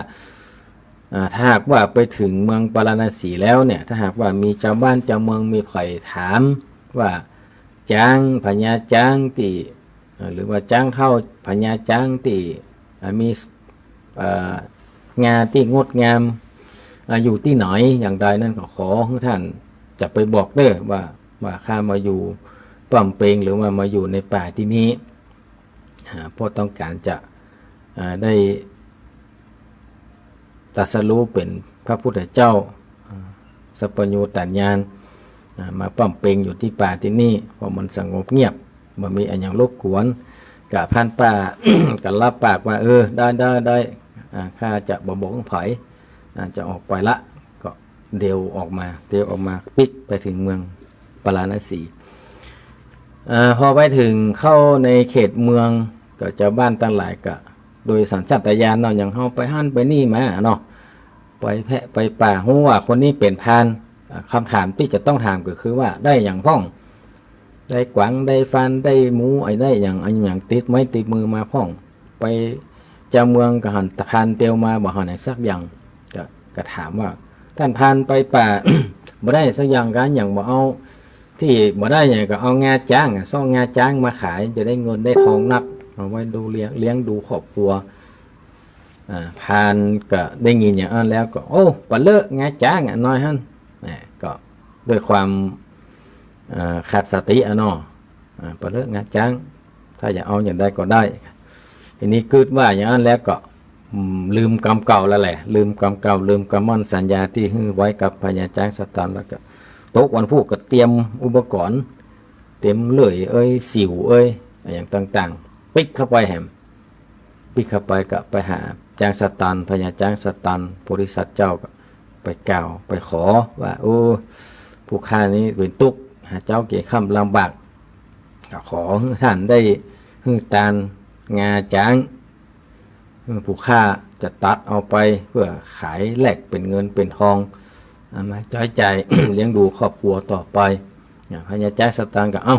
อ่า ถ้าหากว่าไปเถิงเมืองปาราณสีแล้วเนี่ย ถ้าหากว่ามีจาวบ้านจาวเมืองมีใผถามว่าจ๊าง พญาจ๊างตี้ อ่า หรือว่าจ๊างเฒ่า พญาจ๊างตี้ อ่า มี เอ่อ งาตี้งดงาม อ่า อยู่ตี้ไหนอย่างใดนั้นก็ขอหื้อต้านจะไปบอกเต๊อะว่า ว่าข้ามาอยู่ป้ำเปง หรือว่ามาอยู่ในป่าตี้นี้ อ่า เพราะต้องการจะ อ่า ได้ตรัสรู้เป๋นพระพุทธเจ้า อ่า สัพพัญญูตญาณ อ่า มาป้ำเปงอยู่ตี้ป่าตี้นี้ เพราะมันสงบเงียบ บ่มีอะหยังรบกวน ก็พรานป่า ก็รับปากว่า เออ ได้ ได้ ได้ อ่า ข้าจะบ่บอกหื้อใผ อ่า จะออกไปละ ก็เตียวออกมา เตียวออกมาปิ๊กไปเถิงเมืองปาราณสี อ่า พอไปเถิงเข้าในเขตเมือง ก็จาวบ้านตังหลายก็ โดยสัญชาตญาณเนาะ อย่างเฮาไปหั้นไปนี่มาเนาะ ไปแพะไปป่า ฮู้ว่าคนนี้เป๋นพราน อ่า กำถามตี้จะต้องถามก็คือว่า ได้อะหยังพ่อง ได้กวาง ได้ฟาน ได้หมู อะ ได้อะหยัง อะหยังติดไม้ติดมือมาพ่อง ไปจาวเมืองก็หันพรานเตียวมา บ่หันอะหยังสักอย่าง ก็ ก็ถามว่า ต้านพรานไปป่า บ่ได้สักอย่างกา หยังบ่เอา ตี้บ่ได้หยังก็เอางาจ๊างอะ ซ้องงาจ๊างมาขาย จะได้เงินได้ทองนัก เอาไว้ดูเลี้ยง เลี้ยงดูครอบครัว อ่า พรานก็ได้ยินอย่างอั้นแล้วก็ โอ้ ปะเลอะงาจ๊างอะ น้อยหั้น อ่า ก็ด้วยความ อ่า ขาดสติอะเนาะ อ่า ปะเลอะงาจ๊าง ถ้าจะเอาอย่างใดก็ได้ ทีนี้กึ๊ดว่าอย่างอั้นแล้วก็ อืม ลืมกำเก่าแล้วแหละ ลืมกำเก่า ลืมกำมั่นสัญญาตี้หื้อไว้กับพญาจ๊างซาตาน แล้วก็ตกวันพูกก็เตรียมอุปกรณ์ เตรียมเลื่อยเอ้ย สิวเอ้ย อะหยังต่างๆ ปิ๊กเข้าไปแหม ปิ๊กเข้าไปก็ไปหาจ๊างซาตาน พญาจ๊างซาตาน โพธิสัตว์เจ้าก็ไปกล่าว ไปขอว่า โอ้ ผู้ข้านี้เป๋นตุ๊กข์ หาเจ๊าเกียจคร้ำลำบาก ก็ขอหื้อต้านได้หื้อตานงาจ๊าง เออ ผู้ข้าจะตัดเอาไปเพื่อขายแลกเป๋นเงินเป๋นทอง เอามาใจ๊จ่าย เลี้ยงดูครอบครัวต่อไป อ่า พญาจ๊างซาตานก็ เอ้า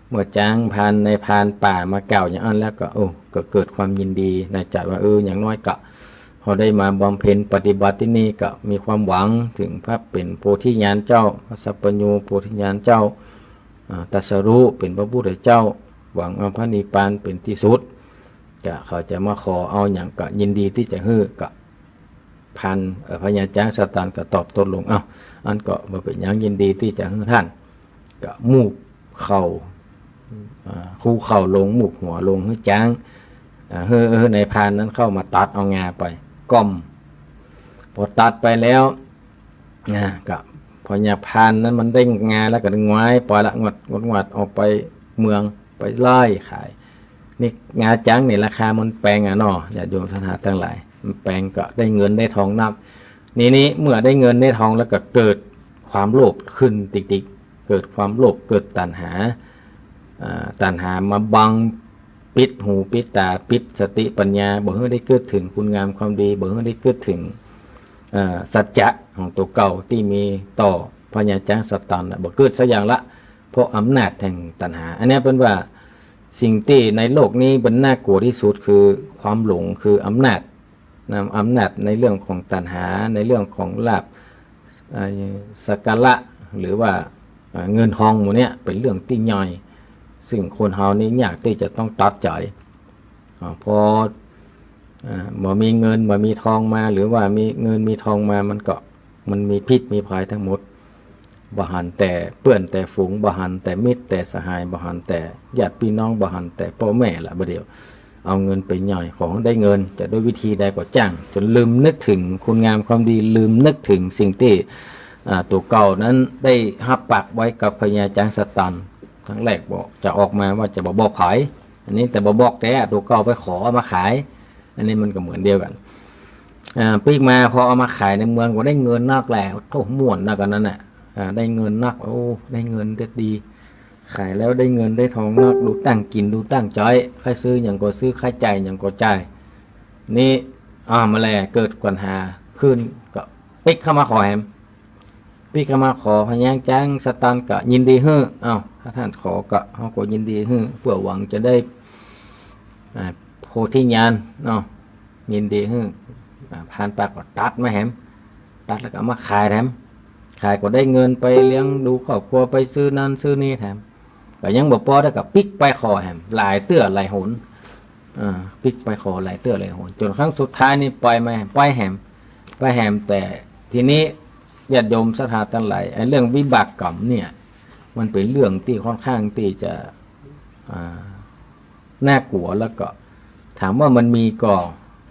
เมื่อจ๊างพรานนายพรานป่ามากล่าวอย่างอั้นแล้วก็ โอ้ ก็เกิดความยินดีในใจ๋ว่า เออ อย่างน้อยก็ เฮาได้มาบำเพ็ญปฏิบัติตี้นี่ก็มีความหวังเถิงพระเป๋นโพธิญาณเจ้า พระสัพพัญญูโพธิญาณเจ้า อ่า ตรัสรู้เป๋นพระพุทธเจ้า หวังเอาพระนิพพานเป๋นตี้สุด ก็เขาจะมาขอเอาหยังก็ยินดีตี้จะหื้อ ก็พราน เอ่อ พญาจ๊างซาตานก็ตอบตกลง เอ้า อั้นก็บ่เป๋นหยัง ยินดีตี้จะหื้อต้าน ก็มูบเข่า อ่า คุกเข่าลง มูบหัวลงหื้อจ๊าง อ่า หื้อ หื้อนายพรานนั้นเข้ามาตัดเอางาไป ก้อม พอตัดไปแล้ว อ่า ก็พญาพรานนั้นมันได้งาแล้วก็หงายไปละ งวด งวด งวดออกไปเมือง ไปไล่ขาย นี่งาจ๊างนี่ราคามันแปงอะเนาะ ญาติโยมศรัทธาตังหลาย มันแปงก็ได้เงินได้ทองนัก นี่ นี่เมื่อได้เงินได้ทองแล้วก็เกิดความโลภขึ้นติ๊กๆ เกิดความโลภ เกิดตัณหา อ่า ตัณหามาบัง ปิดหูปิดต๋า ปิดสติปัญญา บ่หื้อได้กึ๊ดเถิงคุณงามความดี บ่หื้อได้กึ๊ดเถิง เอ่อ สัจจะของตั๋วเก่าตี้มีต่อพญาจ๊างสะตอนน่ะ บ่กึ๊ดสักอย่างละ เพราะอำนาจแห่งตัณหา อันเนี้ยเปิ้นว่าสิ่งตี้ในโลกนี้มันน่ากลัวที่สุดคือความหลง คืออำนาจ นะ อำนาจในเรื่องของตัณหา ในเรื่องของลาภ เอ่อ สักการะ หรือว่า เอ่อ เงินทองหมู่เนี้ย เป๋นเรื่องตี้ใหญ่ ซึ่งคนเฮานี่ยากตี้จะต้องตัดใจ๋ อ่า พอ อ่า บ่มีเงิน บ่มีทองมา หรือว่ามีเงินมีทองมา มันก็ มันมีพิษมีภัยทั้งหมด บ่หันแต่เปื้อนแต่ฝูง บ่หันแต่มิตรแต่สหาย บ่หันแต่ญาติปี้น้อง บ่หันแต่ป้อแม่ละ บ่าเดี่ยว เอาเงินไปใหญ่ ขอหื้อได้เงิน จะด้วยวิธีใดก็จ้าง จ๋นลืมนึกเถิงคุณงามความดี ลืมนึกเถิงสิ่งตี้ อ่า ตั๋วเก่านั้นได้ฮับปากไว้กับพญาจ๊างสะตอน ครั้งแรกบอกจะออกมาว่าจะบ่บอกใผ อันนี้แต่บ่บอกแต๊ ตั๋วเก่าไปขอเอามาขาย อันนี้มันก็เหมือนเดียวกั๋น อ่า ปิ๊กมา พอเอามาขายในเมืองก็ได้เงินนักแหละ โธ่ ม่วนนักอันนั้นน่ะ อ่า ได้เงินนัก โอ้ ได้เงินเด็ดดี ขายแล้วได้เงินได้ทองนัก ดูตั้งกิ๋น ดูตั้งใจ๊ ใค่ซื้อหยังก็ซื้อ ใค่จ่ายหยังก็จ่าย นี่ อ่า มาแลเกิดปัญหาขึ้น ก็ปิ๊กเข้ามาขอแหม ปิ๊กเข้ามาขอ พญาจ๊างสะตอนก็ยินดีหื้อ เอ้า ถ้าต้านขอก็ เฮาก็ยินดีหื้อ เปื้อหวังจะได้ อ่า โพธิญาณเนาะ ยินดีหื้อ อ่า พรานป่าก็ตัดมาแหม ตัดแล้วก็เอามาขายแถม ขายก็ได้เงินไปเลี้ยงดูครอบครัว ไปซื้อนั่นซื้อนี่แถม ก็ยังบ่ปอ แล้วก็ปิ๊กไปขอแหม หลายเตื้อหลายหน อ่า ปิ๊กไปขอหลายเตื้อหลายหน จ๋นครั้งสุดท้ายนี่ไปมา ไปแหม ไปแหม แต่ทีนี้ญาติโยมศรัทธาตังหลาย ไอ้เรื่องวิบากกรรมเนี่ย มันเป๋นเรื่องตี้ค่อนข้างตี้จะ อ่า น่ากลัว แล้วก็ถามว่ามันมีก่อ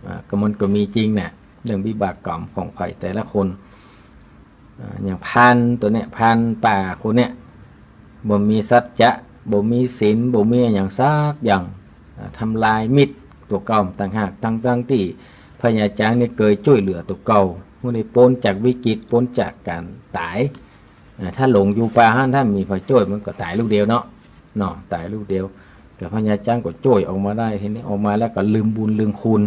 อ่า ก็มันก็มีจริงน่ะ เรื่องวิบากกรรมของใผแต่ละคน อ่า อย่างพรานตั๋วเนี้ย พรานป่าคนเนี้ย บ่มีสัจจะ บ่มีศีล บ่มีอะหยังสักอย่าง อ่า ทำลายมิตรตั๋วเก่าต่างหาก ตังๆ ตี้พญาจ๊างนี่เกยจ้วยเหลือตั๋วเก่า หื้อได้ป๊นจากวิกฤต ป๊นจากก๋านต๋าย อ่า ถ้าหลงอยู่ป่าหั้น ถ้าบ่มีใผจ้วย มันก็ต๋ายลูกเดียวเนาะ เนาะ ต๋ายลูกเดียว แต่พญาจ๊างก็จ้วยออกมาได้ ทีนี้ออกมาแล้วก็ลืมบุญลืมคุณ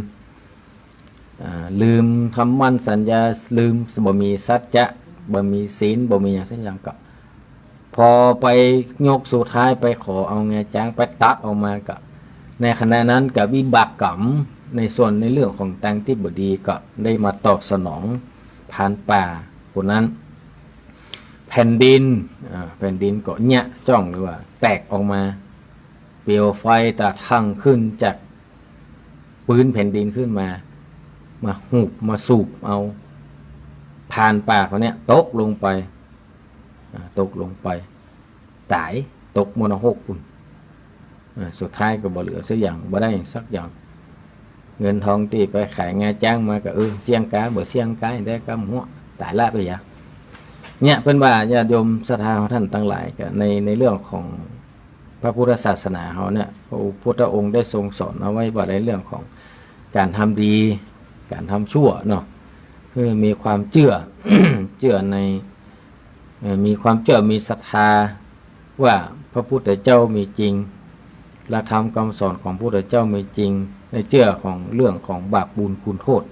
อ่า ลืมคำมั่นสัญญา ลืม บ่มีสัจจะ บ่มีศีล บ่มีอะหยังสักอย่าง ก็พอไปยกสุดท้ายไปขอเอางาจ๊างไปตัดออกมา ก็ในขณะนั้นก็วิบากกรรมในส่วนในเรื่องของตางตี้บ่ดีก็ได้มาตอบสนองพรานป่าคนนั้น แผ่นดิน อ่า แผ่นดินก็เยียะจ้อง หรือว่าแตกออกมา เปลวไฟตะทั่งขึ้นจากปื๊นแผ่นดินขึ้นมา มาหุบ มาสูบเอาพรานป่าคนเนี้ยตกลงไป อ่า ตกลงไป ต๋าย ตกมรณภาพปุ้น อ่า สุดท้ายก็บ่เหลือสักอย่าง บ่ได้สักอย่าง เงินทองตี้ไปขายงาจ๊างมาก็ เออ เสี้ยงกา บ่เสี้ยงกา ได้กำหัว ต๋ายละไปยะ เนี่ย เปิ้นว่าญาติโยมศรัทธาของท่านตังหลาย ก็ใน ในเรื่องของพระพุทธศาสนาเฮาเนี่ย พระพุทธองค์ได้ทรงสอนเอาไว้ว่าในเรื่องของก๋านทำดี ก๋านทำชั่วเนาะ คือมีความเจื้อ เจื้อใน เอ่อ มีความเจื้อ มีศรัทธาว่าพระพุทธเจ้ามีจริง หลักธรรมคำสอนของพระพุทธเจ้ามีจริง ในเจื้อของเรื่องของบาปบุญคุณโทษ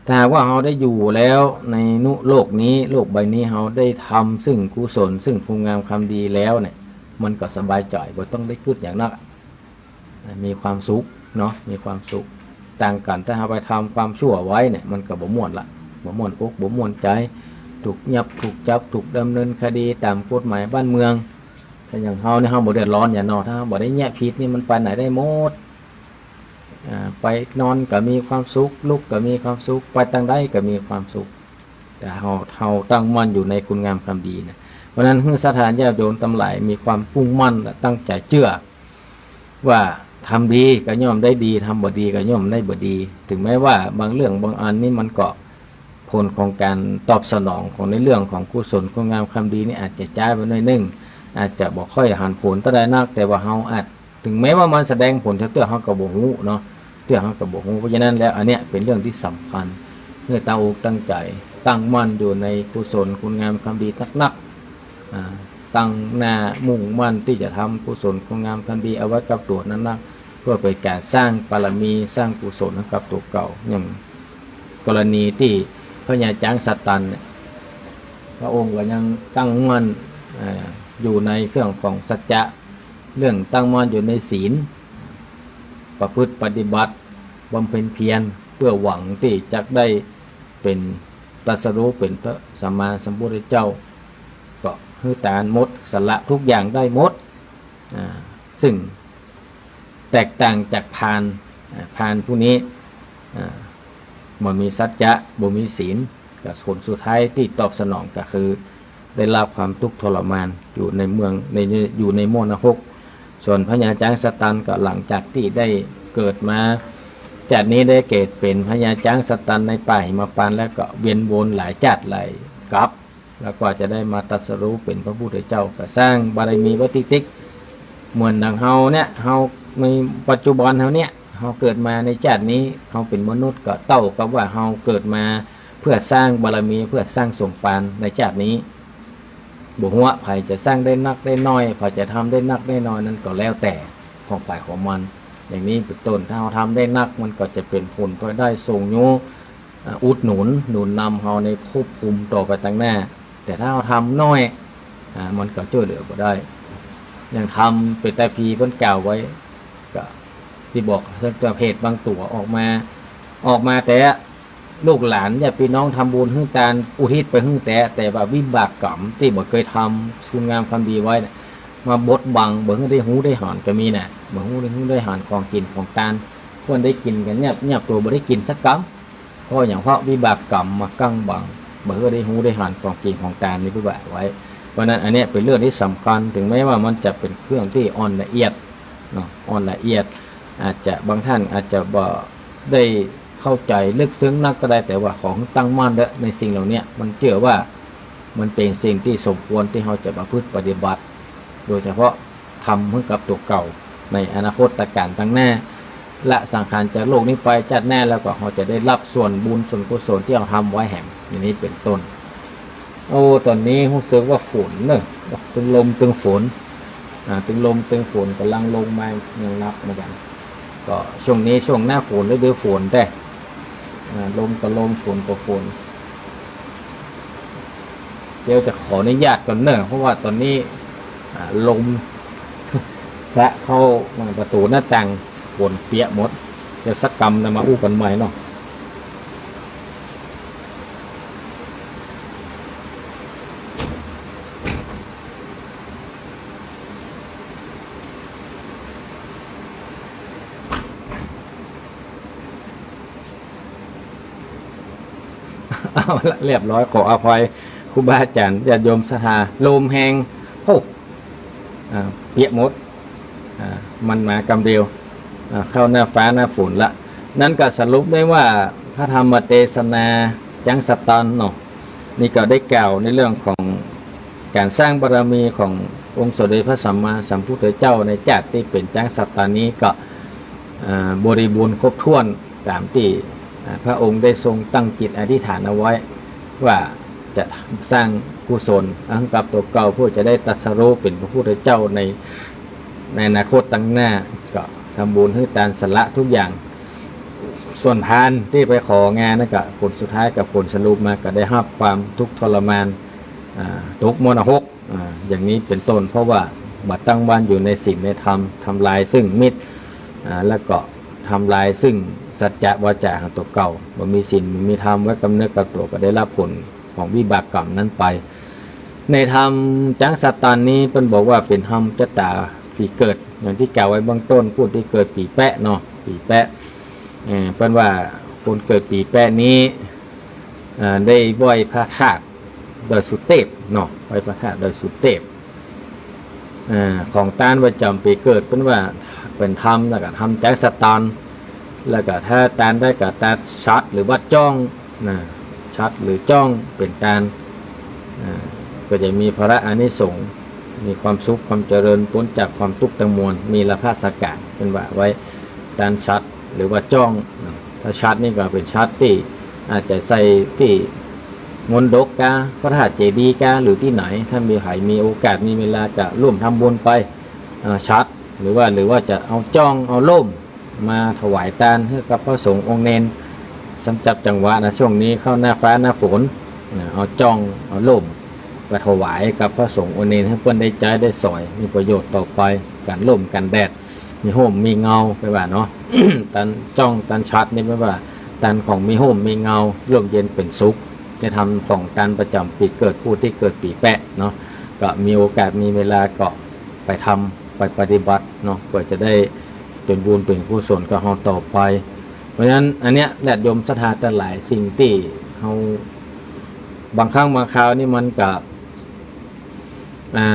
ถ้าหากว่าเฮาได้อยู่แล้วในนุโลกนี้ โลกใบนี้ เฮาได้ทำซึ่งกุศล ซึ่งคุณงามความดีแล้วเนี่ย มันก็สบายใจ๋ บ่ต้องได้กึ๊ดอย่างนัก มีความสุขเนาะ มีความสุข ต่างกั๋น ถ้าเฮาไปทำความชั่วไว้เนี่ย มันก็บ่ม่วนละ บ่ม่วนอก บ่ม่วนใจ๋ ถูกยับ ถูกจับ ถูกดำเนินคดีต๋ามกฎหมายบ้านเมือง ถ้าอย่างเฮาเนี่ย เฮาบ่เดือดร้อนหยังเนาะ ถ้าเฮาบ่ได้เยียะผิดนี่ มันไปไหนได้หมด อ่า ไปนอนก็มีความสุข ลุกก็มีความสุข ไปตางใดก็มีความสุข แต่เฮา เฮาตั้งมั่นอยู่ในคุณงามความดีนะ เพราะฉะนั้นหื้อศรัทธาญาติโยมตังหลายมีความมุ่งมั่นและตั้งใจ๋เจื้อ ว่าทำดีก็ย่อมได้ดี ทำบ่ดีก็ย่อมได้บ่ดี ถึงแม้ว่าบางเรื่องบางอันนี่มันก็ ผลของก๋านตอบสนองของในเรื่องของกุศลคุณงามความดีนี่อาจจะจ๊าไปหน่อยนึ่ง อาจจะบ่ค่อยหันผลเต้าใดนัก แต่ว่าเฮาอาจ ถึงแม้ว่ามันแสดงผลเตื้อ เฮาก็บ่ฮู้เนาะ เตื้อเฮาก็บ่ฮู้ เพราะฉะนั้นแล้วอันเนี้ยเป๋นเรื่องตี้สำคัญ หื้อตั้งอกตั้งใจ๋ ตั้งมั่นอยู่ในกุศลคุณงามความดีนักๆ อ่า ตั้งหน้ามุ่งมั่นตี้จะทำกุศลคุณงามความดีเอาไว้กับตั๋วนั้นนะ เปื้อเป๋นก๋านสร้างบารมี สร้างกุศลหื้อกับตั๋วเก่า อย่างกรณีตี้พญาจ๊างซาตานเนี่ย พระองค์ก็ยังตั้งมั่น เอ่อ อยู่ในเครื่องของสัจจะ เรื่องตั้งมั่นอยู่ในศีล ประพฤติปฏิบัติ บำเพ็ญเพียร เปื้อหวังตี้จะได้เป๋น ตรัสรู้เป๋นพระสัมมาสัมพุทธเจ้า ก็หื้อตานหมด สละทุกอย่างได้หมด อ่า ซึ่งแตกต่างจากพราหมณ์ อ่า พราหมณ์ผู้นี้ อ่า บ่มีสัจจะ บ่มีศีล ก็ผลสุดท้ายตี้ตอบสนองก็คือได้รับความทุกข์ทรมานอยู่ในเมือง ใน อยู่ในหม้อนรก ส่วนพญาจ๊างซาตานก็หลังจากตี้ได้เกิดมา จ๊าดนี้ได้เกิดเป๋นพญาจ๊างซาตานในป่าหิมพานต์แล้วก็เวียนวนหลายจ๊าดหลายกัป แล้วกว่าจะได้มาตรัสรู้เป๋นพระพุทธเจ้า ก็สร้างบารมีไว้ติ๊กๆ เหมือนดังเฮาเนี่ย เฮาในปัจจุบันเฮาเนี่ย เฮาเกิดมาในจ๊าดนี้ เฮาเป๋นมนุษย์ก็เต้ากับว่าเฮาเกิดมาเปื้อสร้างบารมี เปื้อสร้างสมภารในจ๊าดนี้ บ่ฮู้ว่าใผจะสร้างได้นักได้น้อย ใผจะทำได้นักได้น้อย นั้นก็แล้วแต่ของใผของมัน อย่างนี้เป๋นต้น ถ้าเฮาทำได้นัก มันก็จะเป๋นผลพลอยได้ส่งยู้ อ่า อุดหนุน หนุนนำเฮาในภพภูมิต่อไปตางหน้า แต่ถ้าเฮาทำน้อย อ่า มันก็จ้วยเหลือบ่ได้ อย่างธรรมเปตตาภีร์เปิ้นกล่าวไว้ ก็ตี้บอก เปรตบางตั๋วออกมา ออกมาแต่ ลูกหลานญาติพี่น้องทำบุญหื้อตานอุทิศไปหื้อแต๊ แต่ว่าวิบากกรรมตี้บ่เกยทำคุณงามความดีไว้เนี่ย มาบดบัง บ่หื้อได้ฮู้ได้หันก็มีน่ะ บ่ฮู้ได้ฮู้ได้หันของกิ๋นของตาน ควรได้กิ๋นกั๋นเยียบๆ ตั๋วบ่ได้กิ๋นสักกำ เพราะหยัง เพราะวิบากกรรมมากั้งบัง บ่หื้อได้ฮู้ได้หันของกิ๋นของตานตี้เปิ้นว่าไว้ เพราะนั้นอันเนี้ยเป๋นเรื่องตี้สำคัญ ถึงแม้ว่ามันจะเป๋นเรื่องตี้อ่อนละเอียดเนาะ อ่อนละเอียด อาจจะบางท่านอาจจะบ่ได้เข้าใจ๋ลึกซึ้งนักก็ได้ แต่ว่าขอหื้อตั้งมั่นเต๊อะ ในสิ่งเหล่าเนี้ย มันเจื้อว่ามันเป๋นสิ่งตี้สมควรตี้เฮาจะประพฤติปฏิบัติ โดยเฉพาะทำหื้อกับตั๋วเก่าในอนาคตกาลตางหน้า ละสังขารจากโลกนี้ไป จ๊าดหน้าแล้วก็เฮาจะได้รับส่วนบุญส่วนกุศลตี้เฮาทำไว้แหม อย่างนี้เป๋นต้น โอ้ ต๋อนนี้ฮู้สึกว่าฝนเนอะ ตึงลมตึงฝน อ่า ตึงลมตึงฝนก่ำลังลงมา ยังนับเหมือนกั๋น ก็ช่วงนี้ช่วงหน้าฝน ฤดูฝนแต๊ อ่า ลมก็ลม ฝนก็ฝน เดี๋ยวจะขออนุญาตก่อนเนอะ เพราะว่าต๋อนนี้ อ่า ลม สะเข้าประตู๋หน้าต่าง ฝนเปียกหมด เดี๋ยวสักกำนะ มาอู้กั๋นใหม่เนาะ เอาละ เรียบร้อย ขออภัยครูบาอาจ๋ารย์ ญาติโยมศรัทธา ลมแฮง โอ้ อ่า เปียกหมด อ่า มันมากำเดียว อ่า เข้าหน้าฟ้าหน้าฝนละ นั้นก็สรุปได้ว่าพระธรรมเตสนาจ๊างซาตานเนาะ นี่ก็ได้กล่าวในเรื่องของก๋านสร้างบารมีขององค์สมเด็จพระสัมมาสัมพุทธเจ้าในจ๊าดตี้เป๋นจ๊างซาตานนี้ก็ อ่า บริบูรณ์ครบถ้วนต๋ามตี้ อ่า พระองค์ได้ทรงตั้งจิตอธิษฐานเอาไว้ ว่าจะสร้างกุศลหื้อกับตั๋วเก่า เพื่อจะได้ตรัสรู้เป๋นพระพุทธเจ้าใน ในอนาคตตางหน้า ก็ทำบุญหื้อตานสละทุกอย่าง ส่วนพรานตี้ไปของานนั้นก็ผลสุดท้ายก็ผลสรุปมาก็ได้ฮับความทุกข์ทรมาน อ่า ตกหม้อนรก อ่า อย่างนี้เป๋นต้น เพราะว่าบ่ตั้งมั่นอยู่ในศีลในธรรม ทำลายซึ่งมิตร อ่า แล้วก็ทำลายซึ่งสัจจะวาจาของตั๋วเก่า บ่มีศีลบ่มีธรรมไว้กับเนื้อกับตั๋ว ก็ได้รับผลของวิบากกรรมนั้นไป ในธรรมจ๊างซาตานนี้เปิ้นบอกว่าเป๋นธรรมจะต๋าปี๋เกิด อย่างตี้กล่าวไว้เบื้องต้น ผู้ตี้เกิดปี๋แปะเนาะ ปี๋แปะ เอ่อ เปิ้นว่าคนเกิดปี๋แปะนี้ อ่า ได้ไหว้พระธาตุดอยสุเตพเนาะ ไหว้พระธาตุดอยสุเตพ อ่า ของตานประจ๋ำปี๋เกิด เปิ้นว่าเป๋นธรรม แล้วก็ธรรมจ๊างซาตาน แล้วก็ถ้าตานได้ก็ตานฉัตรหรือว่าจ้องนะ ฉัตรหรือจ้องเป๋นตาน อ่า ก็จะมีผละอานิสงส์ มีความสุขความเจริญ ป๊นจากความตุ๊กข์ตังมวล มีลาภะสักกะ เปิ้นว่าไว้ ตานฉัตรหรือว่าจ้องนะ ถ้าฉัตรนี่ก็เป๋นฉัตรตี้อาจจะใส่ตี้ มณฑปกา พระธาตุเจดีย์กา หรือตี้ไหน ถ้ามีใผมีโอกาสมีเวลาก็ร่วมทำบุญไป อ่า ฉัตร หรือว่า หรือว่าจะเอาจ้องเอาโล่มมาถวายตานหื้อกับพระสงฆ์องค์เณร สำจับจังหวะนะ ช่วงนี้เข้าหน้าฟ้าหน้าฝนนะ เอาจ้องเอาโล่มไปถวายกับพระสงฆ์องค์เณร หื้อเปิ้นได้ใจ๊ได้สอย มีประโยชน์ต่อไป กั๋นล่มกั๋นแดด มีฮ่มมีเงา ไปว่าเนาะ ตานจ้องตานฉัตรนี่แปลว่าตานของมีฮ่มมีเงา ร่มเย็นเป๋นสุข ได้ทำของตานประจ๋ำปี๋เกิดผู้ตี้เกิดปี๋แปะเนาะ ก็มีโอกาสมีเวลาก็ไปทำไปปฏิบัติเนาะ เปื้อจะได้เป๋นบุญเป๋นกุศลกับเฮาต่อไป เพราะฉะนั้นอันเนี้ยญาติโยมศรัทธาตังหลาย สิ่งตี้เฮาบางครั้งบางคราวนี่มันก็ อ่า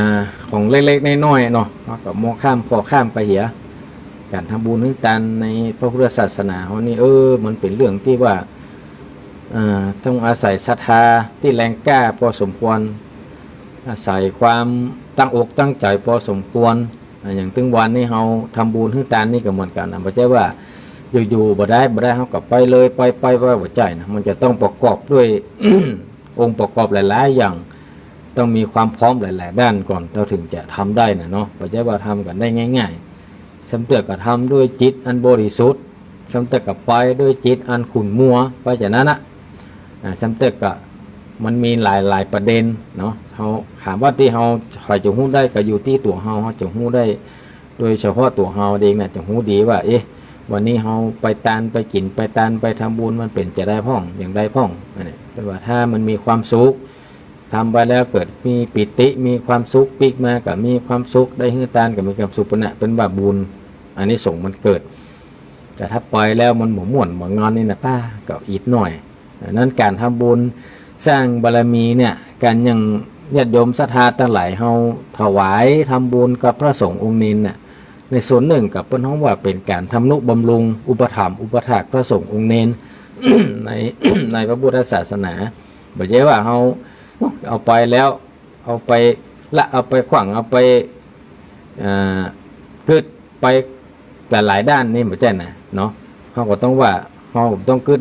ของเล็กๆ น้อยๆ เนาะ เฮาก็มองข้าม ขอข้ามไปเหีย ก๋านทำบุญหื้อตานในพระพุทธศาสนาเฮานี่ เออ มันเป๋นเรื่องตี้ว่า อ่า ต้องอาศัยศรัทธาตี้แรงกล้าพอสมควร อาศัยความตั้งอกตั้งใจ๋พอสมควร อ่า อย่างตึงวันนี้เฮาทำบุญหื้อตานนี่ก็เหมือนกั๋นนะ บ่ใจ้ว่าอยู่ๆ บ่ได้ บ่ได้ เฮาก็ไปเลย ไป ไป ไป บ่ใจ้นะ มันจะต้องประกอบด้วย องค์ประกอบหลายๆ อย่าง ต้องมีความพร้อมหลายๆ ด้านก่อน เฮาถึงจะทำได้นะเนาะ บ่ใจ้ว่าทำกั๋นได้ง่ายๆ ซ้ำเตื้อก็ทำด้วยจิตอันบริสุทธิ์ ซ้ำเตื้อก็ไปด้วยจิตอันขุ่นมัว ไปจะนั้นนะ อ่า ซ้ำเตื้อก็มันมีหลายๆ ประเด็นเนาะ เฮาถามว่าตี้เฮา ใผจะฮู้ได้ ก็อยู่ตี้ตั๋วเฮา เฮาจะฮู้ได้ โดยเฉพาะตั๋วเฮาเองนะ จะฮู้ดีว่า เอ๊ะ วันนี้เฮาไปตานไปกิ๋น ไปตานไปทำบุญ มันเป๋นจะใดพ่อง อย่างใดพ่อง อันนี้ แต่ว่าถ้ามันมีความสุข ทำไปแล้วเกิดมีปีติ มีความสุข ปิ๊กมาก็มีความสุข ได้หื้อตานก็มีความสุข ปุ้นน่ะ เปิ้นว่าบุญ อานิสงส์มันเกิด แต่ถ้าไปแล้วมันบ่ม่วนบ่งอนนี่นะ ป้า ก็อิดหน่อย อันนั้นก๋านทำบุญสร้างบารมีเนี่ย ก๋านอย่างญาติโยมศรัทธาตังหลายเฮาถวายทำบุญกับพระสงฆ์องค์เณรน่ะ ในส่วนนึ่งก็เปิ้นฮ้องว่าเป๋นก๋านทำนุบำรุงอุปถัมภ์อุปถากพระสงฆ์องค์เณร ใน ในพระพุทธศาสนา บ่ใจ้ว่าเฮาเอาไปแล้ว เอาไปละ เอาไปขว้าง เอาไป อ่า กึ๊ดไปหลายๆ ด้านนี่ บ่ใจ้นะเนาะ เฮาก็ต้องว่า เฮาต้องกึ๊ด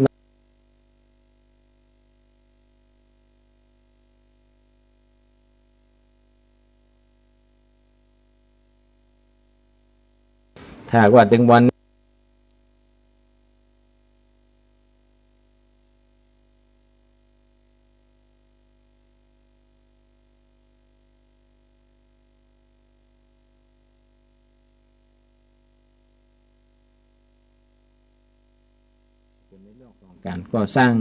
ถ้าหากว่าตึงวัน ก๋านก่อสร้าง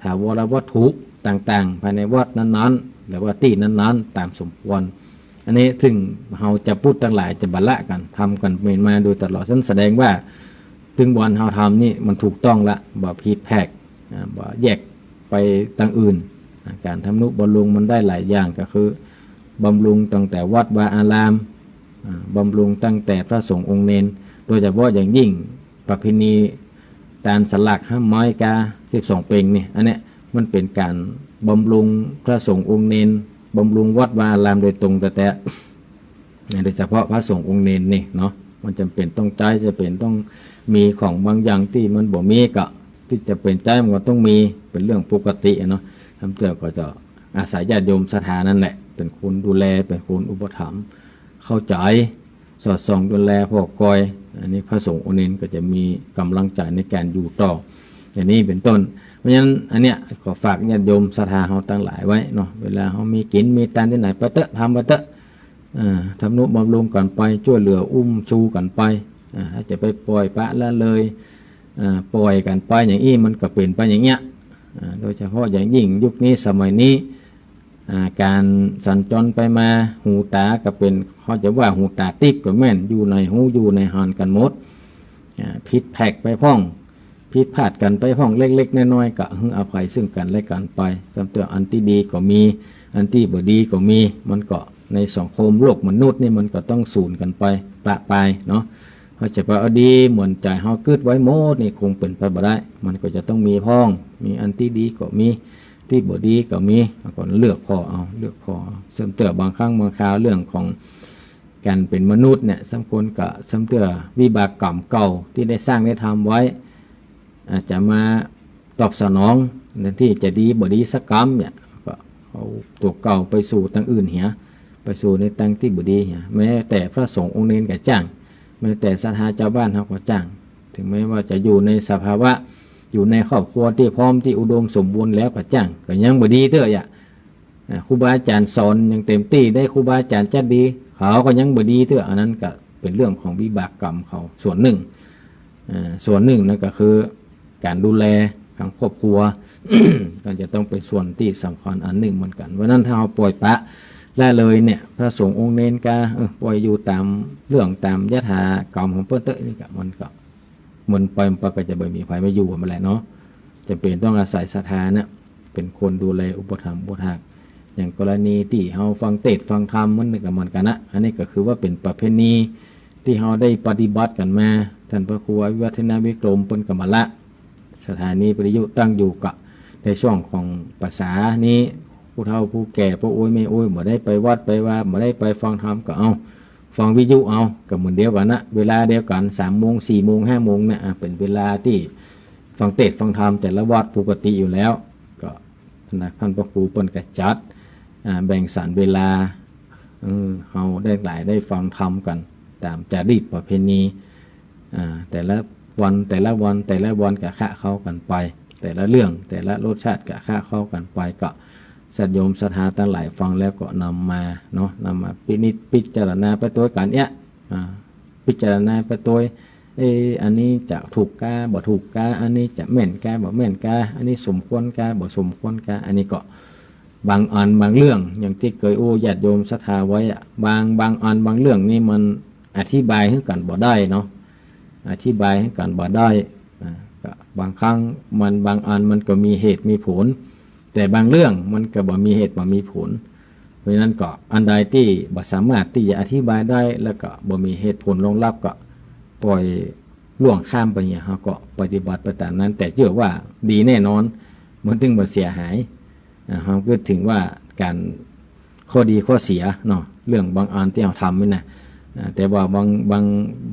ถาวรวัตถุต่างๆ ภายในวัดนั้นๆ หรือว่าตี้นั้นๆ ต๋ามสมควร อันนี้ซึ่งเฮาจะพูดตังหลายจะบ่ละกั๋น ทำกั๋นเป๋นมาโดยตลอด ฉะนั้นแสดงว่า ตึงวันเฮาทำนี่มันถูกต้องละ บ่ผิดแผก อ่า บ่แยกไปตางอื่น อ่า ก๋านทำนุบำรุงมันได้หลายอย่าง ก็คือบำรุงตั้งแต่วัดวาอาราม อ่า บำรุงตั้งแต่พระสงฆ์องค์เณร โดยเฉพาะอย่างยิ่งประเพณีตานสลากห้าไม้กาสิบสองเป็งนี่ อันเนี้ยมันเป๋นก๋านบำรุงพระสงฆ์องค์เณร บำรุงวัดวาอารามโดยตรงแต๊ๆ โดยเฉพาะพระสงฆ์องค์เณรนี่เนาะ มันจ๋ำเป๋นต้องใจ๊ จ๋ำเป๋นต้องมีของบางอย่างตี้มันบ่มีก็ ตี้จ๋ำเป๋นใจ๊มันก็ต้องมี เป๋นเรื่องปกติอะเนาะ ซ้ำเตื้อก็จะอาศัยญาติโยมศรัทธานั่นแหละ เป๋นคนดูแล เป๋นคนอุปถัมภ์ เข้าใจ๋ สอดส่องดูแลผ่อกอย อันนี้พระสงฆ์องค์เณรก็จะมีก๋ำลังใจ๋ในก๋านอยู่ต่อ อย่างนี้เป๋นต้น เพราะฉะนั้นอันเนี้ยขอฝากญาติโยมศรัทธาเฮาตังหลายไว้เนาะ เวลาเฮามีกิ๋นมีตานตี้ไหนไปเต๊อะ ทำไปเต๊อะ อ่า ทำนุบำรุงกั๋นไป จ้วยเหลืออุ้มชูกั๋นไป อ่า ถ้าจะไปป่อยปละละเลย อ่า ป่อยกั๋นไปอย่างอี้ มันก็เป๋นไปอย่างเงี้ย อ่า โดยเฉพาะอย่างยิ่งยุคนี้สมัยนี้ อ่า ก๋านสัญจรไปมา หูต๋าก็เป๋น เขาจะว่าหูต๋าติ๊บก็แม่น อยู่ไหนฮู้ อยู่ไหนหันกั๋นหมด อ่า ผิดแผกไปพ่อง ผิดพลาดกั๋นไปพ่อง เล็กๆ น้อยๆ ก็หื้ออภัยซึ่งกั๋นและกั๋นไป ซ้ำเตื้ออันตี้ดีก็มี อันตี้บ่ดีก็มี มันก็ในสังคมโลกมนุษย์นี่มันก็ต้องสูญกั๋นไป ประปรายเนาะ เฮาจะไปเอาดีเหมือนใจ๋เฮากึ๊ดไว้หมดนี่คงเป๋นไปบ่ได้ มันก็จะต้องมีพ่อง มีอันตี้ดีก็มี ตี้บ่ดีก็มี ก็เลือกผ่อเอา เลือกผ่อเอา ซ้ำเตื้อบางครั้งบางคราวเรื่องของก๋านเป๋นมนุษย์เนี่ย ซ้ำคนก็ซ้ำเตื้อวิบากกรรมเก่าตี้ได้สร้างได้ทำไว้ อาจจะมา ตอบสนอง แทนตี้จะดีบ่ดีสักกำเนี่ย ก็เอาตั๋วเก่าไปสู่ตังอื่นเหีย ไปสู่ในตังตี้บ่ดีเหีย แม้แต่พระสงฆ์องค์เณรก็จ้าง แม้แต่ศรัทธาจาวบ้านเฮาก็จ้าง ถึงแม้ว่าจะอยู่ในสภาวะ อยู่ในครอบครัวตี้พร้อมตี้อุดมสมบูรณ์แล้วก็จ้าง ก็ยังบ่ดีเตื้ออะ อ่า ครูบาอาจ๋ารย์สอนอย่างเต็มตี้ได้ ครูบาอาจ๋ารย์จัดดี เขาก็ยังบ่ดีเตื้อ อันนั้นก็เป๋นเรื่องของวิบากกรรมเขาส่วนนึ่ง อ่า ส่วนนึ่งนั่นก็คือก๋านดูแลของครอบครัว ก็จะต้องเป๋นส่วนตี้สำคัญอันนึ่งเหมือนกั๋น เพราะนั้นถ้าเฮาป่อยปละละเลยเนี่ย พระสงฆ์องค์เณรก็ เออ ป่อยอยู่ต๋ามเรื่องต๋ามยถากรรมของเปิ้นเต๊อะ นี่ก็มันก็ เหมือนไปมันไปก็จะบ่มีใผมาอยู่กันแหละเนาะ จ๋ำเป๋นต้องอาศัยศรัทธาเนี่ย เป๋นคนดูแลอุปถัมภ์อุปถาก อย่างกรณีตี้เฮาฟังเตสน์ฟังธรรมมันก็เหมือนกั๋นนะ อันนี้ก็คือว่าเป๋นประเพณีตี้เฮาได้ปฏิบัติกั๋นมา ท่านพระครูอภิวัฒนวิกรมเปิ้นก็มาละ สถานีวิทยุตั้งอยู่ก็ในช่วงของพรรษานี้ ผู้เฒ่าผู้แก่ ป้ออุ๊ยแม่อุ๊ย บ่ได้ไปวัดไปวา บ่ได้ไปฟังธรรมก็เอา ฟังวิทยุเอา ก็เหมือนเดียวกั๋นนะ เวลาเดียวกั๋น สามโมง สี่โมง ห้าโมงเนี่ย อ่ะ เป๋นเวลาตี้ฟังเตสน์ฟังธรรมแต่ละวัดปกติอยู่แล้ว ก็นะ ท่านพระครูเปิ้นก็จัด อ่า แบ่งสรรเวลา เออ เฮาได้หลายได้ฟังธรรมกั๋นต๋ามจารีตประเพณี อ่า แต่ละวัน แต่ละวัน แต่ละวันก็คะเข้ากั๋นไป แต่ละเรื่อง แต่ละรสชาติก็คะเข้ากั๋นไป ก็ญาติโยมศรัทธาตังหลายฟังแล้วก็นำมาเนาะ นำมาพินิจพิจารณาไปตวยกั๋นเอี้ย อ่า พิจารณาไปตวย เอ๊ะ อันนี้จะถูกกา บ่ถูกกา อันนี้จะแม่นกา บ่แม่นกา อันนี้สมควรกา บ่สมควรกา อันนี้ก็บางอันบางเรื่อง อย่างตี้เกยอู้ญาติโยมศรัทธาไว้อะ บาง บางอันบางเรื่องนี่มันอธิบายหื้อกั๋นบ่ได้เนาะ อธิบายหื้อกั๋นบ่ได้ อ่า ก็บางครั้งมัน บางอันมันก็มีเหตุมีผล แต่บางเรื่องมันก็บ่มีเหตุบ่มีผล เพราะฉะนั้นก็อันใดตี้บ่สามารถตี้จะอธิบายได้ แล้วก็บ่มีเหตุผลรองรับ ก็ป่อยล่วงข้ามไปเนี่ย เฮาก็ปฏิบัติไปต๋ามนั้น แต่เจื้อว่าดีแน่นอน มันถึงบ่เสียหาย อ่า เฮาก็ถือว่าก๋าน ข้อดีข้อเสียเนาะ เรื่องบางอันตี้เฮาทำนี่นะ อ่า แต่ว่าบาง บาง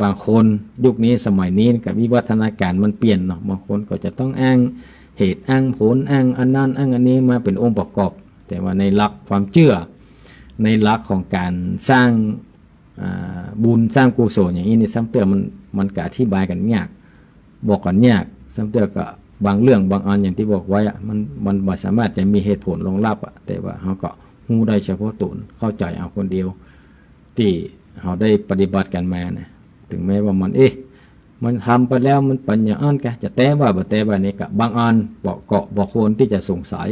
บางคนยุคนี้สมัยนี้กับวิวัฒนาการมันเปลี่ยนเนาะ บางคนก็จะต้องอ้างเหตุอ้างผล อ้างอันนั้นอ้างอันนี้มาเป๋นองค์ประกอบ แต่ว่าในหลักความเจื้อ ในหลักของก๋านสร้าง อ่า บุญสร้างกุศลอย่างนี้นี่ ซ้ำเตื้อมัน มันก็อธิบายกั๋นยาก บอกกั๋นยาก ซ้ำเตื้อก็บางเรื่องบางอันอย่างตี้บอกไว้อะ มัน มันบ่สามารถจะมีเหตุผลรองรับอะ แต่ว่าเฮาก็ฮู้ได้เฉพาะต๋น เข้าใจ๋เอาคนเดียว ตี้เฮาได้ปฏิบัติกั๋นมานะ ถึงแม้ว่ามัน เอ๊ะ มันทำไปแล้วมันเป๋นอย่างอั้นกา จะแต๊ว่าบ่แต๊ว่านี่ก็ บางอันบ่ ก็บ่ควรตี้จะสงสัย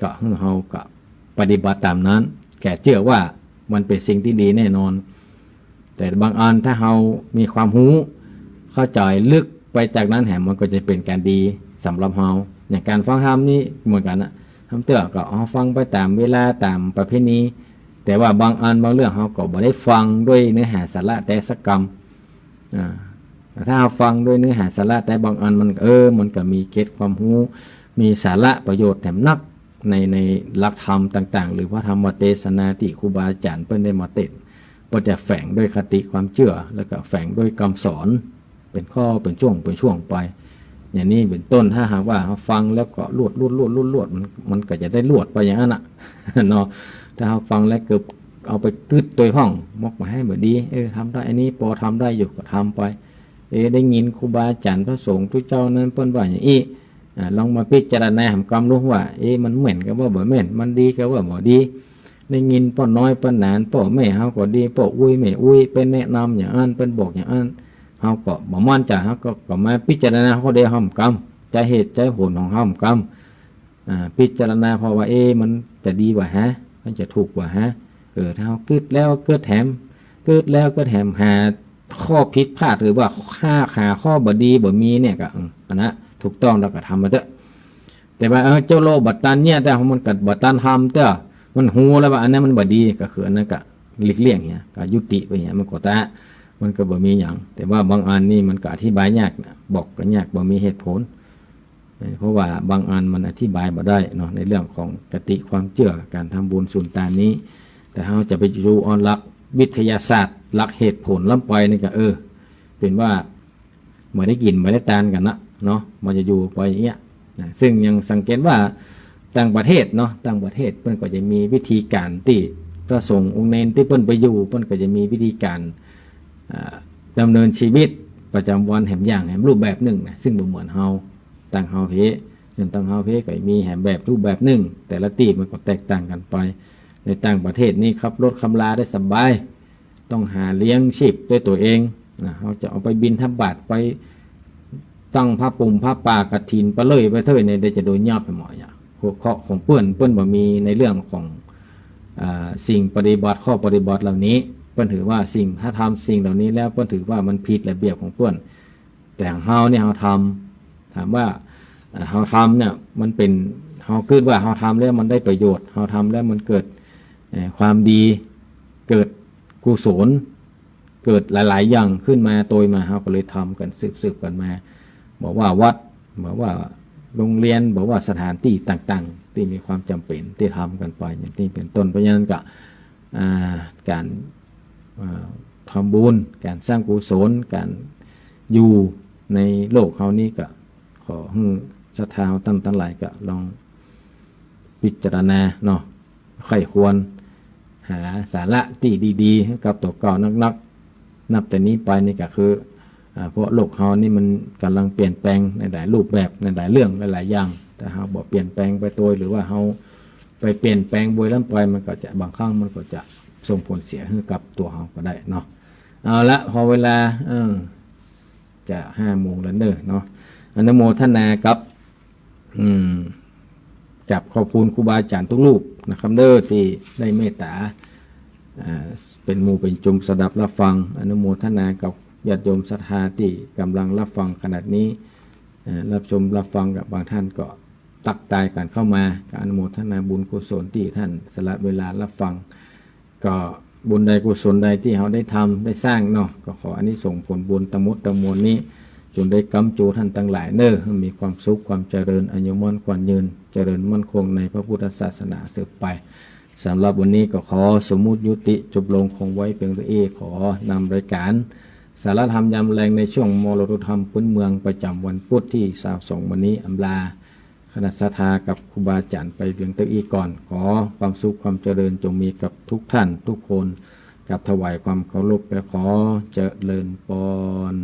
ก็หื้อเฮาก็ปฏิบัติต๋ามนั้น แก่เจื้อว่ามันเป๋นสิ่งตี้ดีแน่นอน แต่บางอันถ้าเฮามีความฮู้ เข้าใจ๋ลึกไปจากนั้นแหม มันก็จะเป๋นก๋านดีสำหรับเฮา อย่างก๋านฟังธรรมนี่เหมือนกั๋นนะ ซ้ำเตื้อก็เอาฟังไปต๋ามเวลาต๋ามประเพณี แต่ว่าบางอันบางเรื่องเฮาก็บ่ได้ฟังด้วยเนื้อหาสาระแต๊สักกำ อ่า ถ้าเฮาฟังด้วยเนื้อหาสาระแต๊บางอันมัน เออ มันก็มีเกร็ดความฮู้ มีสาระประโยชน์แถมนัก ใน ในหลักธรรมต่างๆ หรือพระธรรมเตสนาตี้ครูบาอาจ๋ารย์เปิ้นได้มาเตสน์ ก็จะแฝงด้วยคติความเจื้อ แล้วก็แฝงด้วยกำสอน เป๋นข้อ เป๋นช่วง เป๋นช่วงไป อย่างนี้เป๋นต้น ถ้าหากว่าเฮาฟังแล้วก็ลวด ลวด ลวด ลวด ลวด มัน มันก็จะได้ลวดไปอย่างนั้นน่ะ เนาะ ถ้าเฮาฟังแล้วเกิดเอาไปกึ๊ดตวยพ่อง มกบ่าไห้บ่ดี เออ ทำได้อันนี้ ปอทำได้อยู่ก็ทำไป เออ ได้ยินครูบาอาจ๋ารย์พระสงฆ์ตุ๊เจ้านั้นเปิ้นว่าอย่างอี้ อ่า ลองมาพิจารณาแหมกำลูว่า เอ๊ะ มันแม่นกาว่าบ่แม่น มันดีกาว่าบ่ดี ได้ยินป้อน้อยป้อหนาน ป้อแม่เฮาก็ดี ป้ออุ๊ยแม่อุ๊ย เปิ้นแนะนำอย่างอั้น เปิ้นบอกอย่างอั้น เฮาก็บ่มั่นใจ๋ เฮาก็ ก็มาพิจารณาเฮาก็ได้แหมกำ ใจ๋เหตุใจ๋ผลของเฮาแหมกำ อ่า พิจารณาผ่อว่า เอ๊ะ มันจะดีบ่าฮะ มันจะถูกบ่าฮะ เออ ถ้าเฮากึ๊ดแล้วกึ๊ดแหม กึ๊ดแล้วกึ๊ดแหม หาข้อผิดพลาด หรือว่าหา หาข้อบ่ดีบ่มีเนี่ยก็ อืม อันนั้นถูกต้อง เฮาก็ทำมาเต๊อะ แต่ว่า เออ เจ้าโลกบ่ตันเนี่ย แต่มันก็บ่ตันทำเต๊อะ มันฮู้แล้วว่าอันนั้นมันบ่ดี ก็คืออันนั้นก็หลีกเลี่ยงเนี่ย ก็ยุติไปเนี่ย มันก็ตะ มันก็บ่มีหยัง แต่ว่าบางอันนี่มันก็อธิบายยากนะ บอกก็ยาก บ่มีเหตุผล เพราะว่าบางอันมันอธิบายบ่ได้เนาะ ในเรื่องของคติความเจื้อ ก๋านทำบุญสุนตานนี้ แต่เฮาจะไปอยู่อ้อนหลักวิทยาศาสตร์ หลักเหตุผลล้ำไปนี่ก็ เออ เป๋นว่าบ่ได้กิ๋นบ่ได้ตานกั๋นนะเนาะ มันจะอยู่ไปอย่างเงี้ย นะ ซึ่งยังสังเกตว่าต่างประเทศเนาะ ต่างประเทศเปิ้นก็จะมีวิธีก๋านตี้พระสงฆ์องค์เณรตี้เปิ้นไปอยู่ เปิ้นก็จะมีวิธีก๋าน อ่า ดำเนินชีวิตประจำวันแหมอย่างแหมรูปแบบนึ่งนะ ซึ่งบ่เหมือนเฮา ตังเฮาเฮา อย่างตังเฮาเฮาก็มีแหมแบบรูปแบบนึ่ง แต่ละตี้มันก็แตกต่างกั๋นไป ในต่างประเทศนี่ขับรถขับลาได้สบาย ต้องหาเลี้ยงชีพด้วยตั๋วเองนะ เฮาจะเอาไปบิณฑบาตไปตั้งผ้าป่งผ้าป่ากฐินไปเลยไปเถิดเนี่ย ได้จะโดนยับไปหมดอะ หัวข้อของเปิ้น เปิ้นบ่มีในเรื่องของ อ่า สิ่งปฏิบัติ ข้อปฏิบัติเหล่านี้ เปิ้นถือว่าสิ่ง ถ้าทำสิ่งเหล่านี้แล้ว เปิ้นถือว่ามันผิดระเบียบของเปิ้น แต่เฮาเนี่ยเฮาทำ ถามว่า อ่า เฮาทำเนี่ยมันเป๋น เฮาคิดว่าเฮาทำแล้วมันได้ประโยชน์ เฮาทำแล้วมันเกิด เอ่อ ความดี เกิดกุศล เกิดหลายๆ อย่างขึ้นมา โตยมา เฮาก็เลยทำกั๋นสืบๆ กั๋นมา บ่ว่าวัด บ่ว่าโรงเรียน บ่ว่าสถานตี้ต่างๆ ตี้มีความจ๋ำเป๋นตี้ทำกั๋นไป อย่างนี้เป๋นต้น เพราะฉะนั้นก็ อ่า ก๋าน อ่า ทำบุญ ก๋านสร้างกุศล ก๋านอยู่ในโลกเฮานี้ก็ ขอหื้อศรัทธาเฮาต้านตังหลายก็ลองพิจารณาเนาะ ใคร่ครวญหาสาระตี้ดีๆ ให้กับตั๋วเก่านักๆ นับแต่นี้ไปนี่ก็คือ อ่า เพราะโลกเฮานี่มันก่ำลังเปลี่ยนแปลงในหลายรูปแบบ ในหลายเรื่องหลายๆ อย่าง ถ้าเฮาบ่เปลี่ยนแปลงไปโตย หรือว่าเฮาไปเปลี่ยนแปลงบ่อยล้ำไป มันก็จะ บางครั้งมันก็จะส่งผลเสียหื้อกับตั๋วเฮาก็ได้เนาะ เอาละ พอเวลา เออ จะห้าโมงแล้วเน่อเนาะ อนุโมทนากับ อืม กับขอบคุณครูบาอาจ๋ารย์ทุกรูปนะครับเน่อ ตี้ได้เมตต๋า อ่า เป๋นหมู่เป๋นจุมสดับฮับฟัง อนุโมทนากับญาติโยมศรัทธาตี้ก่ำลังฮับฟังขนาดนี้ เอ่อ ฮับชมฮับฟัง กับบางต้านก็ตั๊กทายกั๋นเข้ามา ก็อนุโมทนาบุญกุศลตี้ต้านสละเวลาฮับฟัง ก็บุญใดกุศลใดตี้เฮาได้ทำได้สร้างเนาะ ก็ขออานิสงส์ผลบุญตังหมดตังมวลนี้ จงได้ก๋ำจูต้านตังหลายเน่อ หื้อมีความสุขความเจริญ อายุมั่นขวัญยืน เจริญมั่นคงในพระพุทธศาสนาสืบไป สำหรับวันนี้ก็ขอสมมุติยุติจบลงคงไว้เพียงเต้าอี้ ขอนำรายก๋านสาระธรรมยามแลงในช่วงมรดกธรรมพื้นเมืองประจ๋ำวันพุธตี้ซาวสองวันนี้อำลา คณะศรัทธากับครูบาอาจ๋ารย์ไปเพียงเต้าอี้ก่อน ขอความสุขความเจริญจงมีกับทุกต้านทุกคน กับถวายความเคารพและขอเจริญปอน